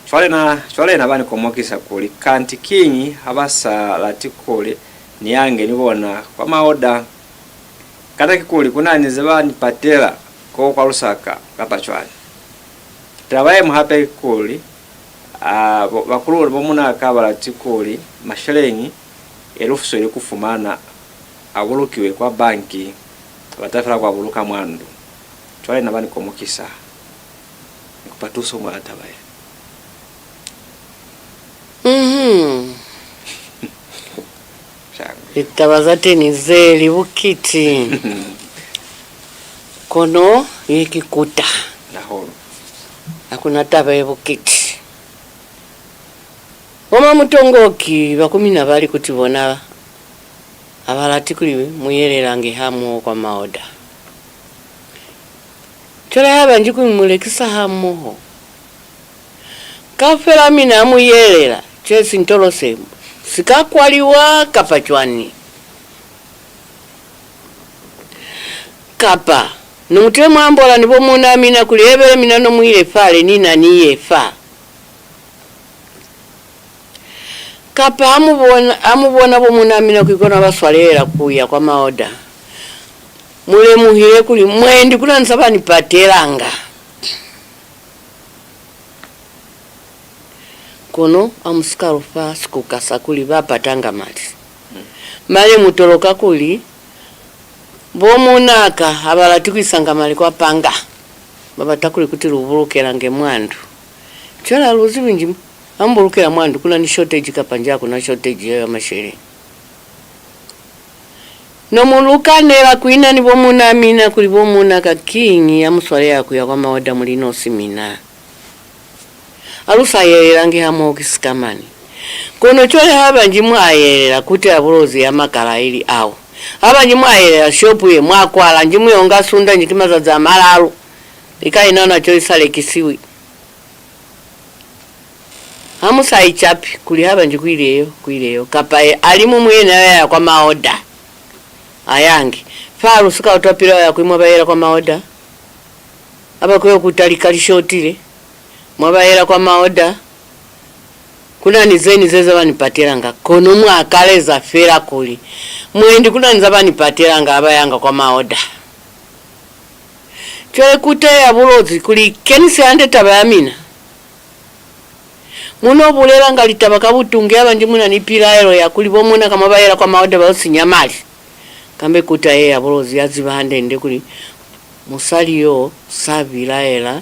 Cwale na, cwale na ba ni komokisa kuli, kanti kiñi ha ba sa lati kuli ni yange ni bona kwa maoda? Kana kikuli ku na ni ze ba ni patela ko kwa Lusaka kapa cwañi? Taba ye ñwi hape kikuli, a, bo, bakuluna bo munaka ba lati kuli masheleñi e lu sweli ku fumana a bulukiwe kwa banki, ba ta fela ku a buluka mwa ndu. Cwale na ba ni komokisa. Ni kupa tuso mwa taba ye. Mhm. Shangwe. Litaba za teni ze li bukiti. Kono ye ki kuta. Hahulu. Ha ku na taba ye bukiti. Bo mamutongoki ba ku mina ba li kuti bona ha ba lati kuli mu yelelange hamoho kwa maoda. Cwale haiba nji kuli mu lekisa hamoho, kaufela mina ha mu yelela, cwale sintolo se si ka kwaliwa kapa cwañi? Kapa ne mu tile mwa ambola ni bo muuna mina kuli, ebele mina no mu ile fale, ni na ni ye fa. Kapa ha mu bona, ha mu bona bo munna mina ki kona ba swalelela ku ya kwa maoda, mu lemuhile kuli mwendi ku na ni za ba ni patelanga. Kono ha mu si ka lu fa sikuka sa kuli ba patanga mali. Mane mu toloka kuli bo munna ka ha ba lati ku isanga mali kwa panga. Ba bata kuli kuti lu bulukelange mwa ndu. Cwale ha lu zibi nji ha mu bulukela mwa ndu ku na ni shortage kapa nji ha ku na shortage yeo ya masheleñi. No mu lukanela ku ina ni bo munna mina kuli bo munna ka kiñi ya mu swalelela ku ya kwa maoda mu li nosi mina. Ha lu sa yelelangi hamoho ki sikamani. Kono cwale haiba nji mwa yelela kutela Bulozi ya makala ili ao, haiba nji mwa yelela shopu ye, mwa kwala, nji mu yo nga sunda nji ki mazazi a malalu, i ka inanwa cwale i sa lekisiwi. Ha mu sa icapi kuli haiba nji ku ile yo, ku ile yo, kapa ye, alimumu yena ya ya kwa maoda, a yangi. Fa lu si ka utwa pilaelo ya kuli mwa ba yela kwa maoda. Haiba ku yo kuta lika li shotile, mwa ba yela kwa maoda. Ku na ni ze ni ze za ba ni patelanga, kono mwa akaleza fela kuli mwendi ku na ni za ba ni patelanga ha ba yanga kwa maoda. Cwale kuta ye ya Bulozi kuli i kenise hande taba ya mina. Mu no bulelanga litaba ka butungi haiba nji mu na ni pilaelo ya kuli bo munna ka mwa ba yela kwa maoda ba yo sinya mali. Kambe kuta ye ya Bulozi ya ziba hande-nde kuli musali yo sa bilaela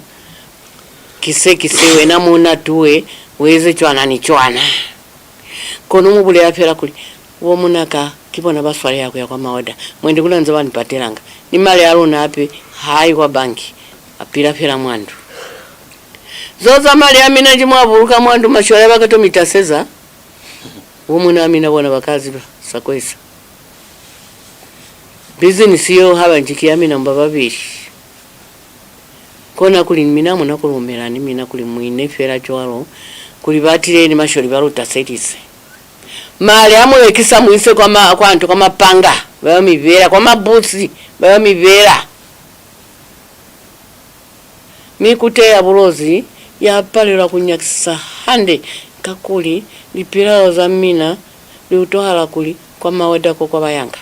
ki se, ki se, wena munna tuwe, u eze cwana ni cwana. Kono mu bulela fela kuli, bo munna ka, ki bona ba swaleha ku ya kwa maoda. Mwendi ku na ni za ba ni patelanga. Ni mali a luna hape ha a yi kwa banki, a pila fela mwa ndu. Zo za mali a mina nji mwa buluka mwa ndu, mashwale ba ka to mi taseza. Bo munna mina bona ba ka ziba sa ku eza. Bizinisi yeo haiba nji ki ya mina mu ba babeli. Kona kuli ni mina mu na ku lumela ni mina kuli mu ine fela cwalo, kuli ba tile ni masholi ba lu taselize. Mali ha mu lekisa mu ise kwa ma, kwa nto, kwa mapanga, ba yo mi bela, kwa mabusi, ba yo mi bela. Mi kuta ye ya Bulozi ya palelwa ku nyakisisa hande, kakuli lipilaelo za mina li utwahala kuli kwa maoda ko kwa ba yanga.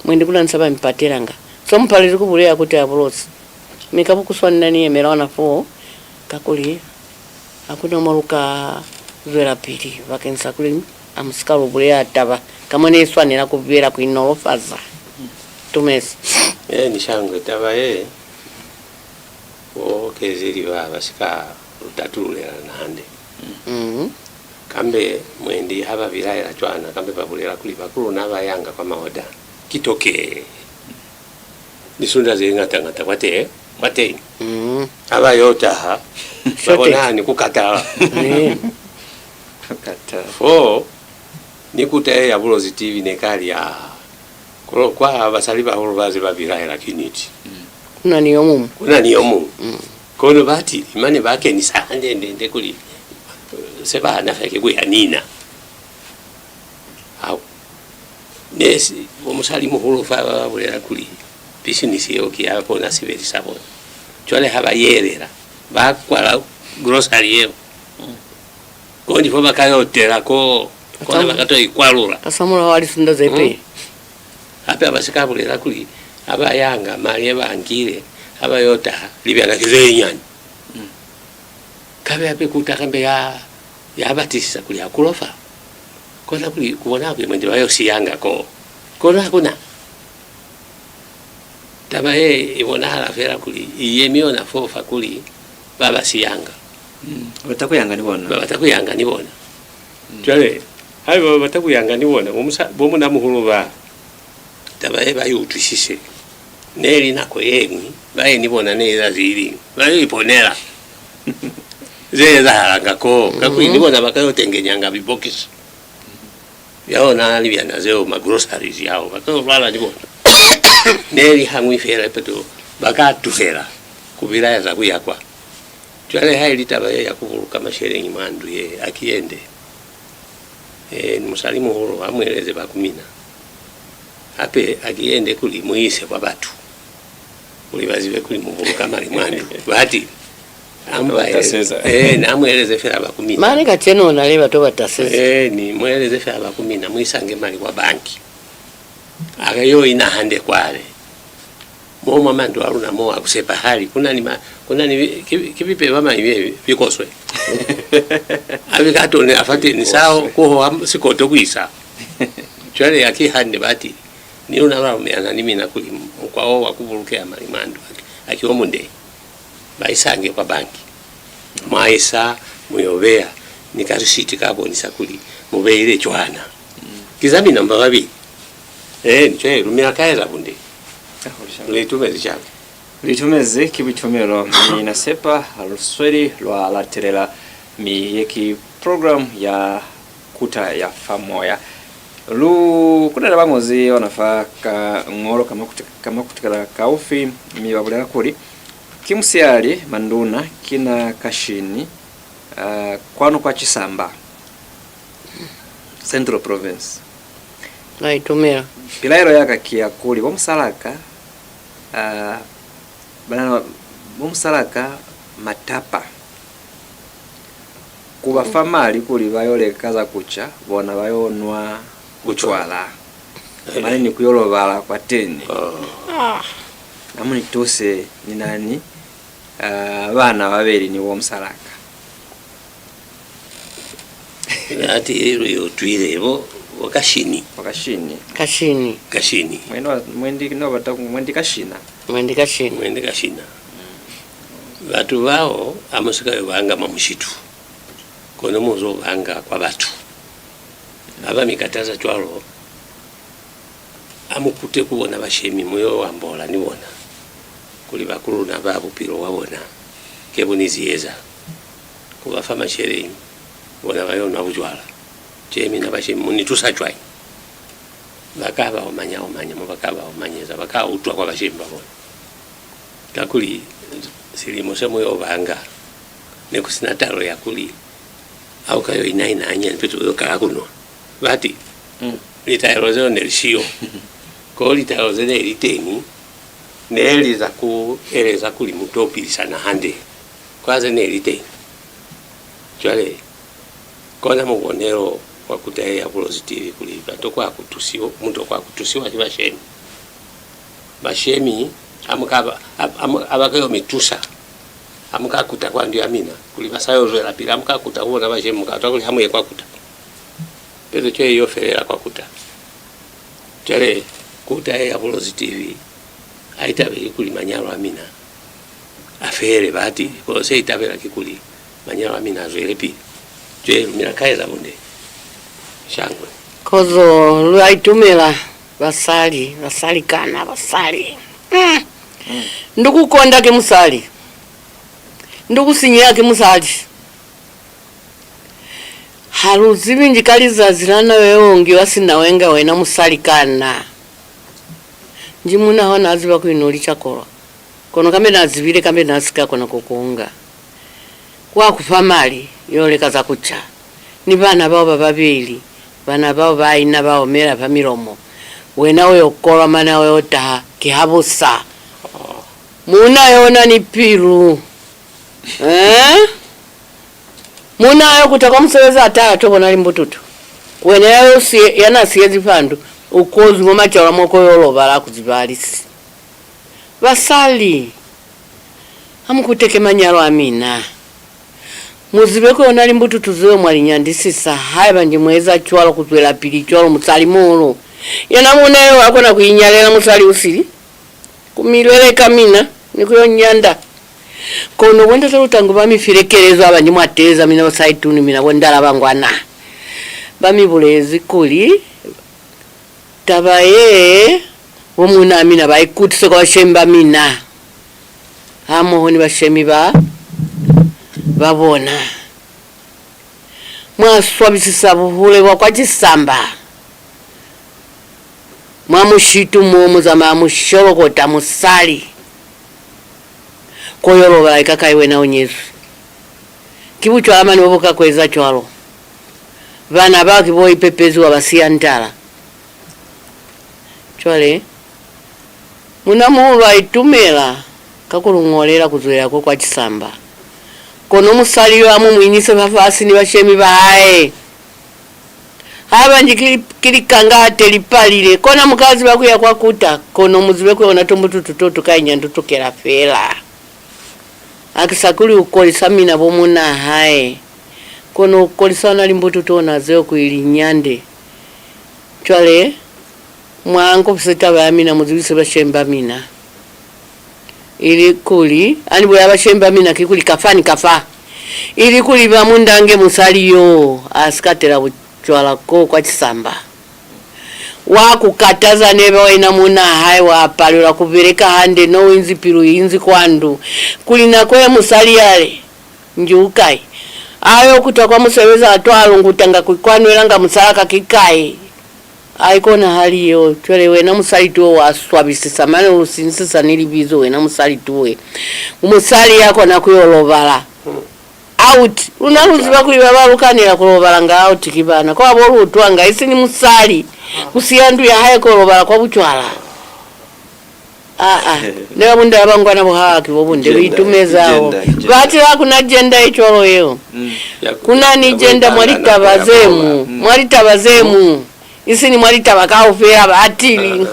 Mwendi ku na ni sa ba mi patelanga. So mu palezwi ku bulela kuta ya Bulozi. Mi ka bukuswani na ni yemela ona foo, kakuli ha ku na mo lu ka zwelapili bakeñisa kuli ha mu si ka lu bulela taba ka mo ne i swanela ku bela ku inolofaza. Tumezi. Eeni, shangwe, taba ye, bo kezeli ba, ba si ka lu tatululela na hande. Mm. Kambe mwendi ha ba bilaela cwana, kambe ba bulela kuli bakuluna ba yanga kwa maoda. Ki toke. Lisunda ze ñata-ñata kwate, kwateñi. Mm. Ha ba yo taha, ba bona ni ku katala. Mm. Ku katala. Fo, ni kuta ye ya Bulozi T V ne ka li, ah, kulo kwa basali bahulu ba ze ba bilaela ki niti. Mm. Ku na ni yo muñwi. Ku na ni yo muñwi. Mm. Kono batili mane ba kenisa hande-nde-nde kuli, eh, se ba hana feke ku ya nina. Hao. Ne si, bo musali muhulu fa ba, ba bulela kuli bisinisi yeo ki ya bona, sibeli sa bona. Cwale ha ba yelela, ba kwala grocery yeo. Kondi fo ba ka yo tela ko, kona ba ka to ikwalula. Kasamulaho wa lisunda ze peli. Hape ha ba si ka bulela kuli ha ba yanga mali ye ba ngile, ha ba yo taha, libyana ki ze nyani. Kabe hape kuta kambe ya, ya batisisa kuli ha ku lofa. Kona kuli ku bona kuli mwendi ba yo siyanga ko. Kono ha ku na. Taba ye i bonahala fela kuli i yemi yona fo fa kuli ba ba siyanga. Mm, ba bata ku yanga ni bona. Ba bata ku yanga ni bona. Mm. Cwale, haiba ba bata ku yanga ni bona, bo musa, bo munamuhulu ba, taba ye ba i utwisise. Ne li nako ye ñwi, ba ye ni bona ne li zazi li liñwi, ba yo iponela ze ezahalanga koo, kakuli ni bona ba ka yo tengenyanga bibokisi bya ona libyana zeo, ma groceries ao, ba ka yo lwala ni bona. Ne li hañwi fela, ipeto ba ka tuhela ku bilaeza ku ya kwa. Cwale ha ili taba ye ya ku buluka masheleñi mwa ndu ye, ha ki ye nde. Ee, ni musali muhulu, ha mu eleze ba ku mina. Hape, ha ki ye nde kuli mu ise kwa batu, kuli ba zibe kuli mu buluka mali mwa ndu. Batili. Amueleze, eh, ni amueleze fela bakumina. Mane kacenu ona le bato ba taseza. Eh, ni mueleze fela bakumina, muisange mali kwa banki. Aka yo ina hande kwale. Mo mwa mandu a luna mo a ku sepahali, ku na ni ma, ku na ni, ki, ki bipe ba mañi bye bikoswe. A bi ka tone a fateni sao ku hoha sikoto ku isa. Cwale ya ki hande bati, ni luna lwa lumelana ni mina kuli mukwa wo wa ku bulukeha mali mwa ndu a ki, a ki o munde. Ba isange kwa banki. Mwa isa, mu yo beya, ni ka risiti ka bonisa kuli mu beile cwana. Ki za mina mba babili. Eeni, cwale lumela ka eza bunde. Lu itumezi cwalo. Lu itumezi ki buitumelo, mi na sepa ha lu sweli lwa latelela, mi ye ki program ya Kuta ya fa Moya. Lu, ku na ni ba ñozi ona fa ka ñolo ka makuti, ka makutikala kaufi, mi ba bulela kuli, Ki musihali, manduna, ki na kashini, ah, kwanu kwa Chisamba, Central Province. Lwa itumela. Pilaelo ya ka ki ya kuli, bo musalaa ka, ah, banana, bo musalaa ka Matapa, ku ba fa mali kuli ba yo leka za ku ca, bona ba yo nwa bucwala, mane ni ku yo lobala kwateni. Ah. Na mu ni tuse, ni na ni, ah, bana babeli ni bo musalaa ka. Ati lu yo twile bo, bo kashini. Bo kashini. Kashini. Kashini. Mwendi wa, mwendi no bata ku, mwendi kashina. Mwendi kashina. Mwendi kashina. Batu bao ha mu si ka yo banga mwa mushitu, kono mu zo banga kwa batu. Ha ba mi kataza cwalo, ha mu kute ku bona bashemi, mu yo ambola ni bona kuli bakuluna ba bupilo bwa bona ke bu ni ziyeza, ku ba fa masheleñi, bona ba yo nwa bucwala. Cwale mina bashemi, mu ni tusa cwañi? Ba ka ba omanya-omanya mo ba ka ba omanyeza, ba ka utwa kwa bashemi ba bona. Kakuli silimo se mu yo banga ne ku si na taelo ya kuli ha u ka yo ina-ina hanyani pete u yo kala ku nwa. Bati, litaelo zeo ne li siyo. Ko litaelo ze ne li teñi, ne li za ku eleza kuli mu to pilisana hande. Kwa ze ne li teñi. Cwale, kona mubonelo wa kuta ye ya Bulozi T V kuli ba tokwa ku tusiwa, mu tokwa ku tusiwa ki bashemi. Bashemi, ha mu ka ba, ha, ha mu, ha ba ka yo mi tusa, ha mu ka kuta kwa ndu ya mina, kuli ba sa yo zwelapili, ha mu ka kuta ku bona bashemi, mu ka utwa kuli ha mu ye kwa kuta. Peto cwale yo felela kwa kuta. Cwale, kuta ye ya Bulozi T V ha i tabeli kuli manyalo a mina a fele, bati, kono se i tabela kikuli manyalo a mina a zwelepili. Cwale lu mina ka eza bunde. Shangwe. Kozo, lwa itumela, basali, basalikana, basali. Mm. Ndu ku konda ki musali. Ndu ku sinyeha ki musali. Ha lu zibi nji ka lizazi la na yo ngi wa sina wenga wena musali kana. Nji muna hao na ziba kuli no li cakolwa. Kono kambe na zibile, kambe na si ka kona ku ku nga. Kwa ku fa mali, yo leka za ku ca. Ni bana bao ba babeli, bana bao ba ina ba omela fa milomo. Wena u yo kolwa mane u yo taha, ki habusa. Muuna yo na ni pilu. Eh? Muuna yo kuta kwa musebezi a taha to bona limbututu. Wena ya yo siye, ya na siyezi fa ndu, u kozwi mwa macalwa mo ko yo lobala ku ziba alisi. Basali, ha mu kuteke manyalo a mina. Mu zibe kuli ona limbututu zeo mwa li nyandisisa, haiba nji mu eza cwalo ku zwelapili cwalo musali muhulu. Yena muuna yo a kona ku inyalela musali u sili, ku mi lweleka mina, ni ku yo nyanda. Kono bo ndate Lutangu ba mi file kelezo haiba nji mwa teeleza mina bo Saituni, mina bo Ndala ba ngwana. Ba mi bulezi kuli, Taba ye, bo muunaa mina ba ikutise kwa bashemi ba mina, hamoho ni bashemi ba, ba bona. Mwa swabisisa buhule bwa kwa Cisamba. Mwa mushitu mo mu zamaya mu sholokota musali. Ko yo lobala ika kai wena u nyezwi? Ki bucwala mane bo bu ka ku eza cwalo. Bana bao ki bo ipepezi wa ba siya ntala. Cwale, muuna muhulu a itumela ka ku lu ñolela ku zwelela ko kwa Cisamba. Kono musali yo a mu mwinise fafasi ni bashemi ba hae. Haiba nji ki, ki likanga ate li palile, kona mu ka ziba ku ya kwa kuta, kono mu zibe kuli ona tumbututu to tu ka inya ndu tukela fela. Ha ki sa kuli u kolisa mina bo munaa hae, kono u kolisa ona limbutu tona zeo kuli li nyande. Cwale, mwa nkopise taba ya mina, mu zibise bashemi ba mina. Ili kuli, ha ni bulela bashemi ba mina, kikuli kafa ni kafa, ili kuli ba mu ndange musali yo a si ka tela bucwala ko kwa cisamba. Wa ku kataza neba wena munaa hae, wa palelwa ku beleka hande, no inzi pilu inzi kwa ndu, kuli nako ye musali yale, nji u kai? A yo kuta kwa musebezi, a to a lungutanga ku ikwanwelanga musalaa ka ki kai? Haikonahali yeo. Cwale wena musali tuwe wa swabisisa, mane u lu sinyisisa ni libizo, wena musali tuwe. Musali ya kona ku yo lobala out. Luna lu ziba kuli ba ba lu kanela ku lobalanga out ki bana kwa bo lu utwanga, isi ni musali ku siya ndu ya hae ku yo lobala kwa bucwala. Aa, ne ba bundala bangwana bo haki bo bunde, lu itumeza hao. Ba tila ku na jenda ye cwalo yeo. Ku na ni jenda mwa litaba ze mu, mwa litaba ze mu, isi ni mwa litaba kaufela, ba tili.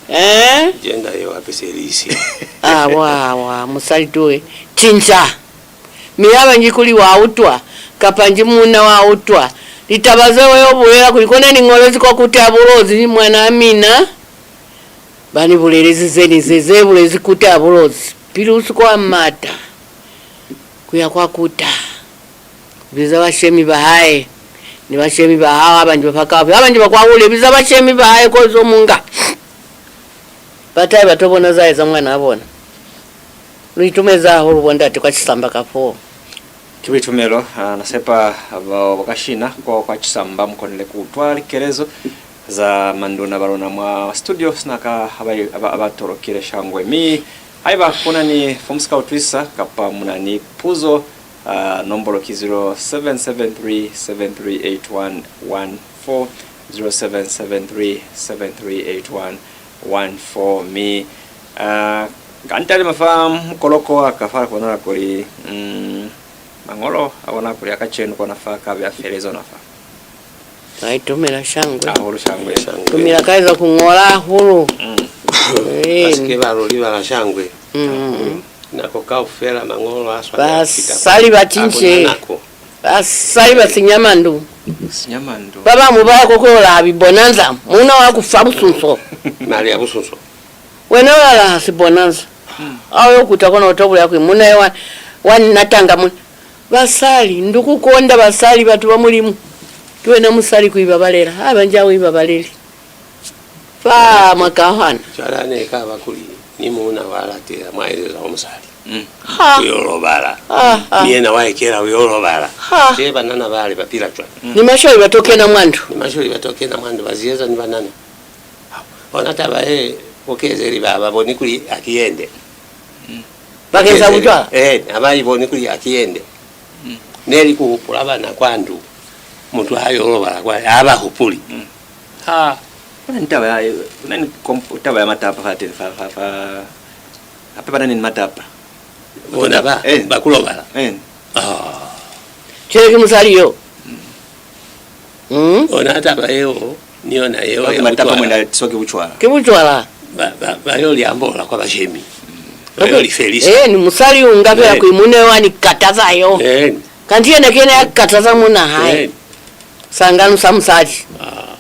Eh? Jenda yeo hape se li isi. Awa, awa, musali tuwe. Cinca. Mi haiba nji kuli wa utwa, kapa nji muuna wa utwa, litaba zeo yo bulela kuli, kona ni ñolezi kwa kuta ya Bulozi, mwanaa mina. Ba ni bulelezi ze ni ze, ze bulezi kuta ya Bulozi. Pili u si kwa mata ku ya kwa kuta. Biza bashemi ba hae, ni bashemi ba hao, abanji ba fa kaufi, abanji ba kwahule. Biza bashemi ba hae, kozo munga. Ba tahe ba to bona za eza mwanaa bona. Lu itumezi hahulu bo ndate kwa Cisamba ka foo. Ki buitumelo, ah, na sepa bao ba ka shina kwa, kwa Cisamba mu konile ku utwa likelezo za manduna ba luna mwa studio, sina ka ha ba, ha ba, ha ba tolokile shangwe. Mi haiba ku na ni fo mu si ka utwisisa kapa mu na ni puzo, ah, nombolo ki zero seven seven three seven three eight one one four, zero seven seven three seven three eight one one four. Mi, ah, ka ntalima fa mukoloko wa ka fa ku bonahala kuli, mm, mañolo a bona kuli a kacenu kona fa ka be a felezi ona fa. Ka itumela shangwe. Hahulu shangwe. Tumela ka eza ku ñola hahulu. Mm. Eh. Ba si ke ba lu libala shangwe. Mm. Nako kaufela mañolo a swanela ku fita. Basali ba cince. Basali ba sinya mandu. Sinya mandu. Ba bañwi ba ya ko ku yo laha bibonanza, muuna wa ku fa busunso. Mali ya busunso. Wena u lala ha si bonanza. Mm. Ha u yo kuta kona u to bulela kuli, muuna yo wa, wa ni natanga muuna. Basali, ndu ku konda basali, batu ba Mulimu. Ki wena musali ku ibabalela. Haiba nji ha u ibabaleli. Fa mwa kauhana. Cwale ha ne ka ba kuli ni muuna wa latela mwa ezeza wa musali. Mm. Ha. Ku yo lobala. Ha, ha. Ni yena wa ekela ku yo lobala. Ha. She banana bale ba pila cwañi? Mm. Ni masholi ba to kena mwa ndu. Ni masholi ba to kena mwa ndu, ba ziyeza ni banana. Ona taba ye, bo kezeli ba, ba boni kuli ha ki yende. Mm. Ba keza bucwala? Eh, ha ba i boni kuli ha ki yende. Mm. Ne li ku hupula bana kwa ndu. Mutu ha yo lobala kwa, ha ba hupuli. Mm. Ha. Ku na ni taba ya, ku na ni komp-, taba ya matapa fateni fa, fa, fa, hape ba na ni matapa. Bona ba, eh, ba ku lobala. Eh. Ah. Cwale ki musali yo. Mm. Mm. Ona taba yeo, ni yona yeo ya matapa utwala. Mwenda so ki bucwala. Ki bucwala. Ba, ba, ba yo li ambola kwa bashemi. Ba yo li felisa. Eh, ni musali u nga fela kuli muuna yo wa ni kataza yo. Eh. Kanti yena ki yena ya kataza muuna hae. Eh. Sangano sa musali. Ah.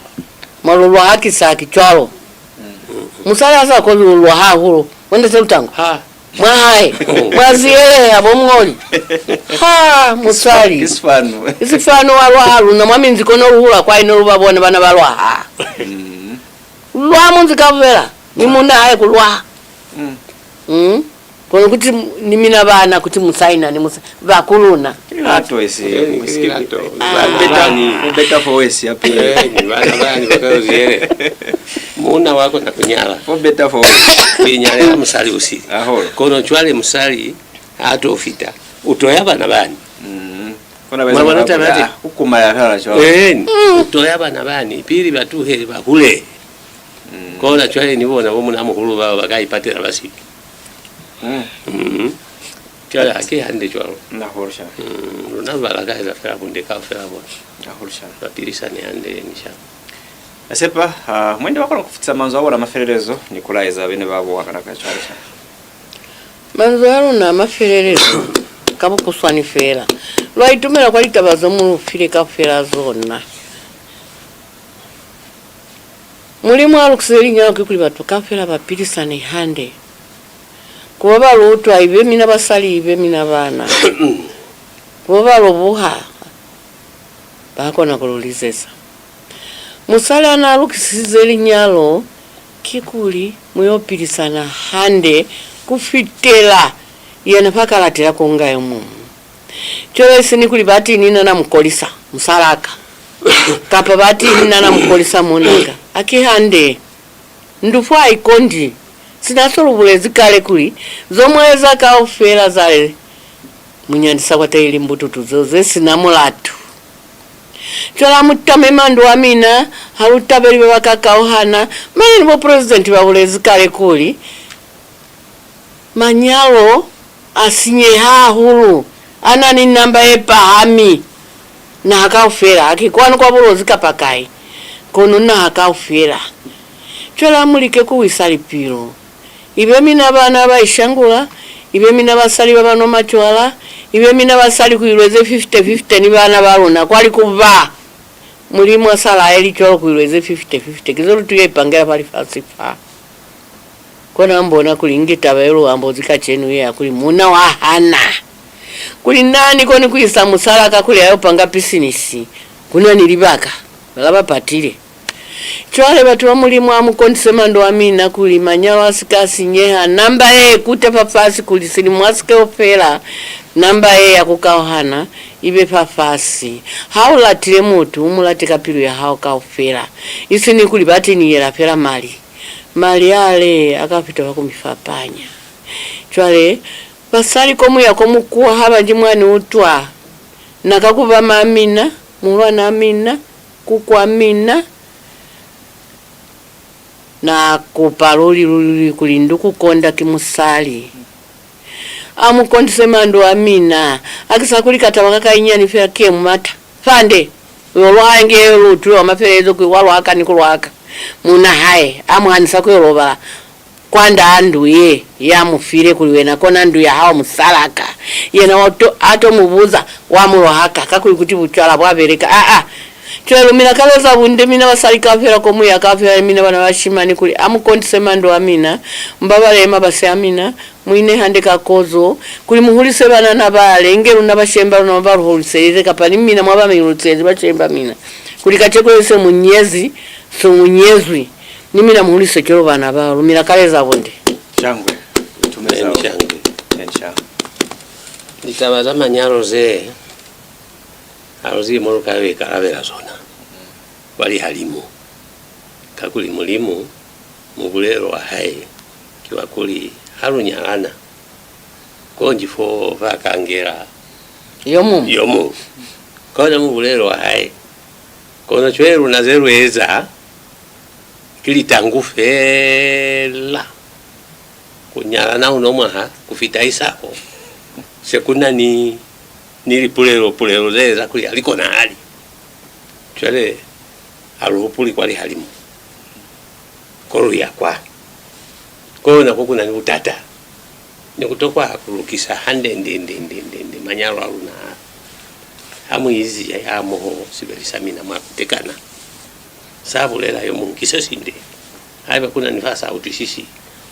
Mwa lu lwaha ki sa ki cwalo. Mm. Musali ha sa koni lu lwaha hahulu. Bo ndate Lutangu. Ha. Mwa hae. Mwa ziyeleha bo muñoli. Ha, musali. Ki sifanu. Ki sifanu wa lwaha luna mwa minzi kono lu hula kwa ino lu ba bona bana ba lwaha. Mm. Lwaha munzi kaufela. Ni muuna hae ku lwaha. Mm. Mm. Kono kuti m-, ni mina bana kuti mu saina ni musa-, ba ku luna. Ki lilato esi, eh, ki lilato. Ah. Better, for better for worse, ya pili. Eh, ni bana bani ba ka yo ziyele. Muuna wa kona ku nyala. For better for worse. Ku inyalela musali u sili. Hahulu. Kono cwale musali ha to fita, u to ya bana bani. Mm. Kona ba eza mwa bona taba ya teni? Ah, ku kuma ya fela cwalo. Eh, u to ya bana bani, pili ba tuhele ba hule. Mm. Kona cwale ni bona bo muuna muhulu bao ba ka ipatela ba sili. Mm. Mm. Cwale, haki hande cwalo. Na hulu shana. Mm, luna ba la ka eza fela bunde kaufela bona. Na hulu shana. Ba pilisane hande ni shana. Na sepa, ah, mwendi ba kona ku fitisa manzwi a bona mafelelezo ni ku laeza bene ba bo wa kana ka cwalo shana. Manzwi a luna a mafelelezo, ka bukuswani fela. Lwa itumela kwa litaba zo mu lu file kaufela zona. Mulimu a lukisize linyalo kikuli batu kaufela ba pilisane hande. Ku ba ba lu utwa, ibe mina basali, ibe mina bana. Ku ba ba lu buha, ba kona ku lu lizeza. Musali a n'a lukisize linyalo kikuli mu yo pilisana hande ku fitela yena fa ka latela ku nga yo muñwi. Cwale isi ni kuli bati ni na na mu kolisa musalaa ka, kapa bati ni na na mu kolisa monaa ka. Haki hande. Ndu fo ha i kondi. Sina se lu bulezi kale kuli, zo mu eza kaufela za mu nyandisa kwateni ili mbututu zeo ze si na mulatu. Cwale ha mu tame mandu a mina, ha lu tabeli ba ba ka kauhana, mane ni bo President ba bulezi kale kuli, manyalo a sinyeha hahulu a na ni namba ye pahami naha kaufela, haki kwanu kwa Bulozi kapa kai, kono naha kaufela. Cwale ha mu like ku wisa lipilu. Ibe mina bana ba ishangula, ibe mina basali ba ba nwa macwala, ibe mina basali ku ilweze fifty fifty ni bana ba luna, kwali ku ba. Mulimu a sa laeli cwalo ku ilweze fifty fifty, ki ze lu tuyo ipangela fa lifasi fa. Kona mbona kuli inge taba ye lu ambozi kacenu ye ya kuli muuna wa hana kuli na ni koni ku isa musalaa ka kuli a yo panga pisinisi, ku na ni libaka la ba patile. Cwale, batu ba Mulimu, a mu kondise mandu a mina kuli manyalo a si ka sinyeha, namba ye kute fafasi kuli silimo a si ke u fela, namba ye ya ku kauhana i be fafasi. Ha u latile mutu, u mu late ka pilu ya hao kaufela, isi ni kuli ba tiniyela fela mali. Mali ale a ka fita fa ku mi fapanya. Cwale, basali, ko mu ya ko mu kuwa, ha ba nji mwa ni utwa. Na ka ku ba maa mina, muhulwanaa mina, kukwaa mina, na kupa luli, luli, luli kuli ndu ku konda ki musali. A mu kondise mandu a mina, a ki sa kuli ka taba ka kainyani fela ki ye mu mata. Fande, u yo lwaya inge ye lu utwile wa mafelelezo kuli wa lwaka ni ku lwaka. Muuna hae a mu hanisa ku yo lobala kwand'a ndu ye ya mu file kuli wena kona ndu ya hao musalaa ka. Yena wa to, a to mu buza, wa mu lwaka, kakuli kuti bucwala bwa beleka. Aa! Cwale lu mi lakaleza bunde, mina basali kaufela, ko mu ya kaufela, ni mina bana ba bashimani, kuli a mu kondise mandu a mina, mu babale mabasi a mina, mu ine hande ka kozo, kuli mu hulise banana bale, inge luna bashemi ba luna mo ba lu huliselize, kapa ni mina mwa ba mi hulisezi bashemi ba mina, kuli kacenu ye se mu nyezi, so mu nyezwi, ni mina mu hulise cwalo bana ba lu mi lakaleza bunde. Shangwe, itumeza. Eni shangwe. Eni shangwe. Litaba za manyalo ze, ha lu zibi mo lu ka yo ikalabela zona, kwa lihalimu. Kakuli Mulimu, mubulelo wa hae ki wa kuli, ha lu nyalana, konji fo fa ka ngela yo muñwi. Yo muñwi. Kona mubulelo wa hae. Kono cwale luna ze lu eza, ki litangu feela. Ku nyalana uno mwaha ku fita isako, se ku na ni, ni lipulelo-pulelo ze eza kuli ha li konahali. Cwale, ha lu hupuli kwa lihalimu, ko lu ya kwa. Kona ko ku na ni butata. Ne ku tokwa ku lukisa hande-nde-nde-nde-nde manyalo a luna. Ha mu izi hamoho sibeli sa mina mwa kutekana. Sa bulela yo muñwi ki se sinde. Haiba ku na ni fa sa utwisisi,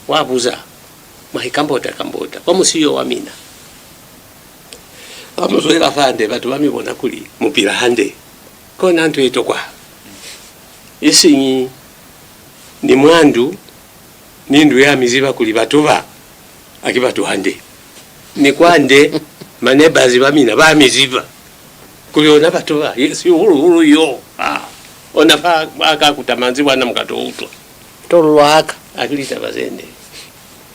wa buza, mwa ikambota-kambota kwa musiyo wa mina. Ha mu zwela fande, batu ba mi bona kuli mu pila hande. Kona nto ye tokwa. Isiñi ni mwa ndu, ni ndu ya mi ziba kuli batu ba, haki batu hande. Ni kwande, ma neighbors ba mina ba mi ziba kuli ona batu ba, ye, sihulu-hulu yo, ah, ona fa a ka kuta manzibwana mu ka to utwa. To lwaka. Haki litaba ze nde.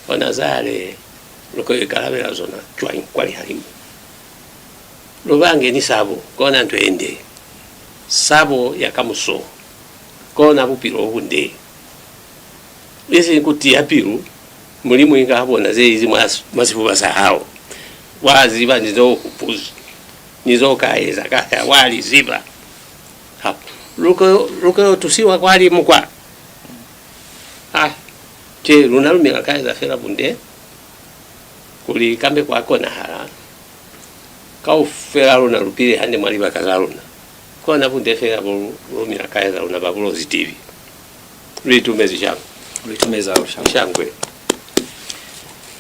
Ona zale, lu ka ikalabela zona cwañi kwa lihalimu? Lu bange ni sabo, kona nto ye nde. Sabo ya kamuso, kona bupilo bo bunde. Isiñi ku tiya pilu, Mulimu inge a bona ze izi mwa, mwa sifuba sa hao. Wa ziba ni zo hupuzi, ni zo ka eza ka ya, wa li ziba. Ha, lu ke, lu ke yo tusiwa kwa limu kwa. Ah, che, luna lu mi la ka eza fela bunde, kuli kambe kwa konahala, kaufela luna lu pile hande mwa libaka za luna. Kona bunde fela bo lu, lu mi la ka eza luna ba Bulozi T V. Lu itumezi shangwe. Lu itumezi hahulu shangwe. Shangwe.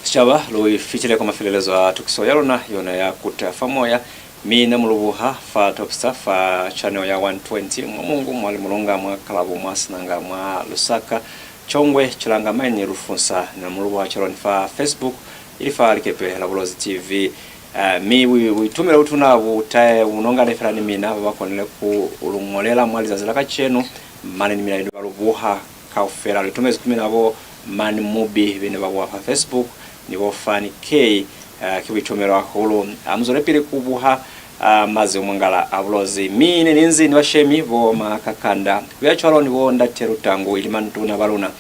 Sicaba, lu fitile kwa mafelelezo a tukiso ya luna, yona ya Kuta fa Moya. Mi na mu lu buha fa Topstar, fa channel ya one twenty, mwa Mongu, mwa Limulunga, mwa Kalabo, mwa Senanga, mwa Lusaka, Chongwe, Chilanga, mane ni Lufunsa. Na mu lu buha cwalo ni fa Facebook, ili fa likepe la Bulozi T V. Eh, mi bui-, buitumelo butuna bu tae bunongane fela ni mina ba ba konile ku lu ñolela mwa lizazi la kacenu, mane ni mina ba lu buha kaufela. Lu itumezi ku mina bo Mani Mubi be ne ba buha fa Facebook, ni bo Fani K. Eh, ki buitumelo hahulu. Ha mu zwelepili ku buha, ah, mazimwangala a Bulozi. Mi ne ni nzi ni bashemi bo Ma Kakanda, ku ya cwalo ni bo Ndate Lutangu, ili manduna ba luna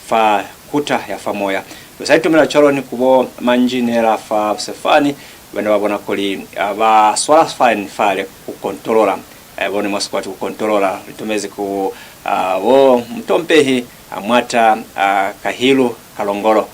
fa Kuta ya fa Moya. Lu sa itumela cwalo ni ku bo manjinela fa busefani, ba ne ba bona kuli, ah, ba swala fani fale ku kontolola, eh, bo ne mwa sikwati ku kontolola. Lu itumezi ku, ah, bo Mutompehi, ah, Mwata, ah, Kahilu, Kalongolo.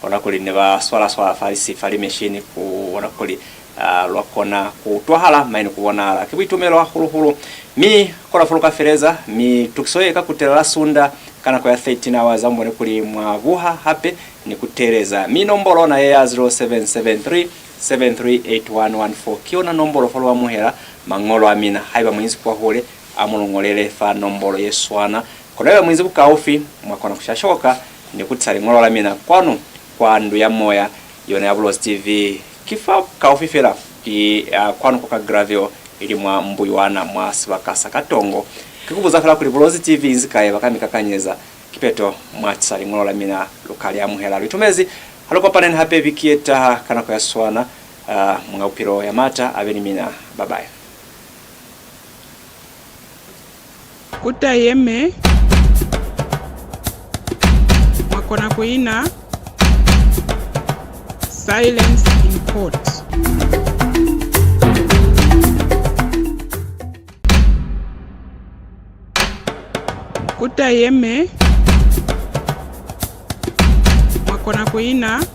Bona kuli ne ba swala-swala fa lisi-, fa limeshini ku bona kuli, ah, lwa kona ku utwahala, mane ku bonahala. Ki buitumelo hahulu-hulu. Mi kona fo lu ka feleza, mi tukiso ye i ka kutela la Sunda ka nako ya thirteen hours, ha mu bone kuli mwa buha hape ni ku teeleza. Mi nombolo ona ye ya zero seven seven three, seven three eight one one four ki yona nombolo fo lu amuhela mañolo a mina. Haiba mu inzi kwahule, a mu lu ñolele fa nombolo ye swana. Kono haiba mu inzi bukaufi, mwa kona ku shashoka ni ku tisa liñolo la mina kwanu kwa Ndu ya Moya, yona ya Bulozi T V. Ki fa kaufi fela, ki, ah, kwanu kwa ka Graville, ili mwa Mbuywana, mwa sibaka sa Katongo. Ki ku buza fela kuli, Bulozi T V inzi kai? Ba ka mi kakanyeza. Kipeto mwa tisa liñolo la mina, lu ka li amuhela. Lu itumezi, ha lu kopaneni hape viki ye taha ka nako ya swana. Ah, Muñ'a Bupilo ya Maata a be ni mina. Bye bye. Kuta yeme, mwa kona ku ina. Silence in court. Kuta yeme, mwa kona ku ina.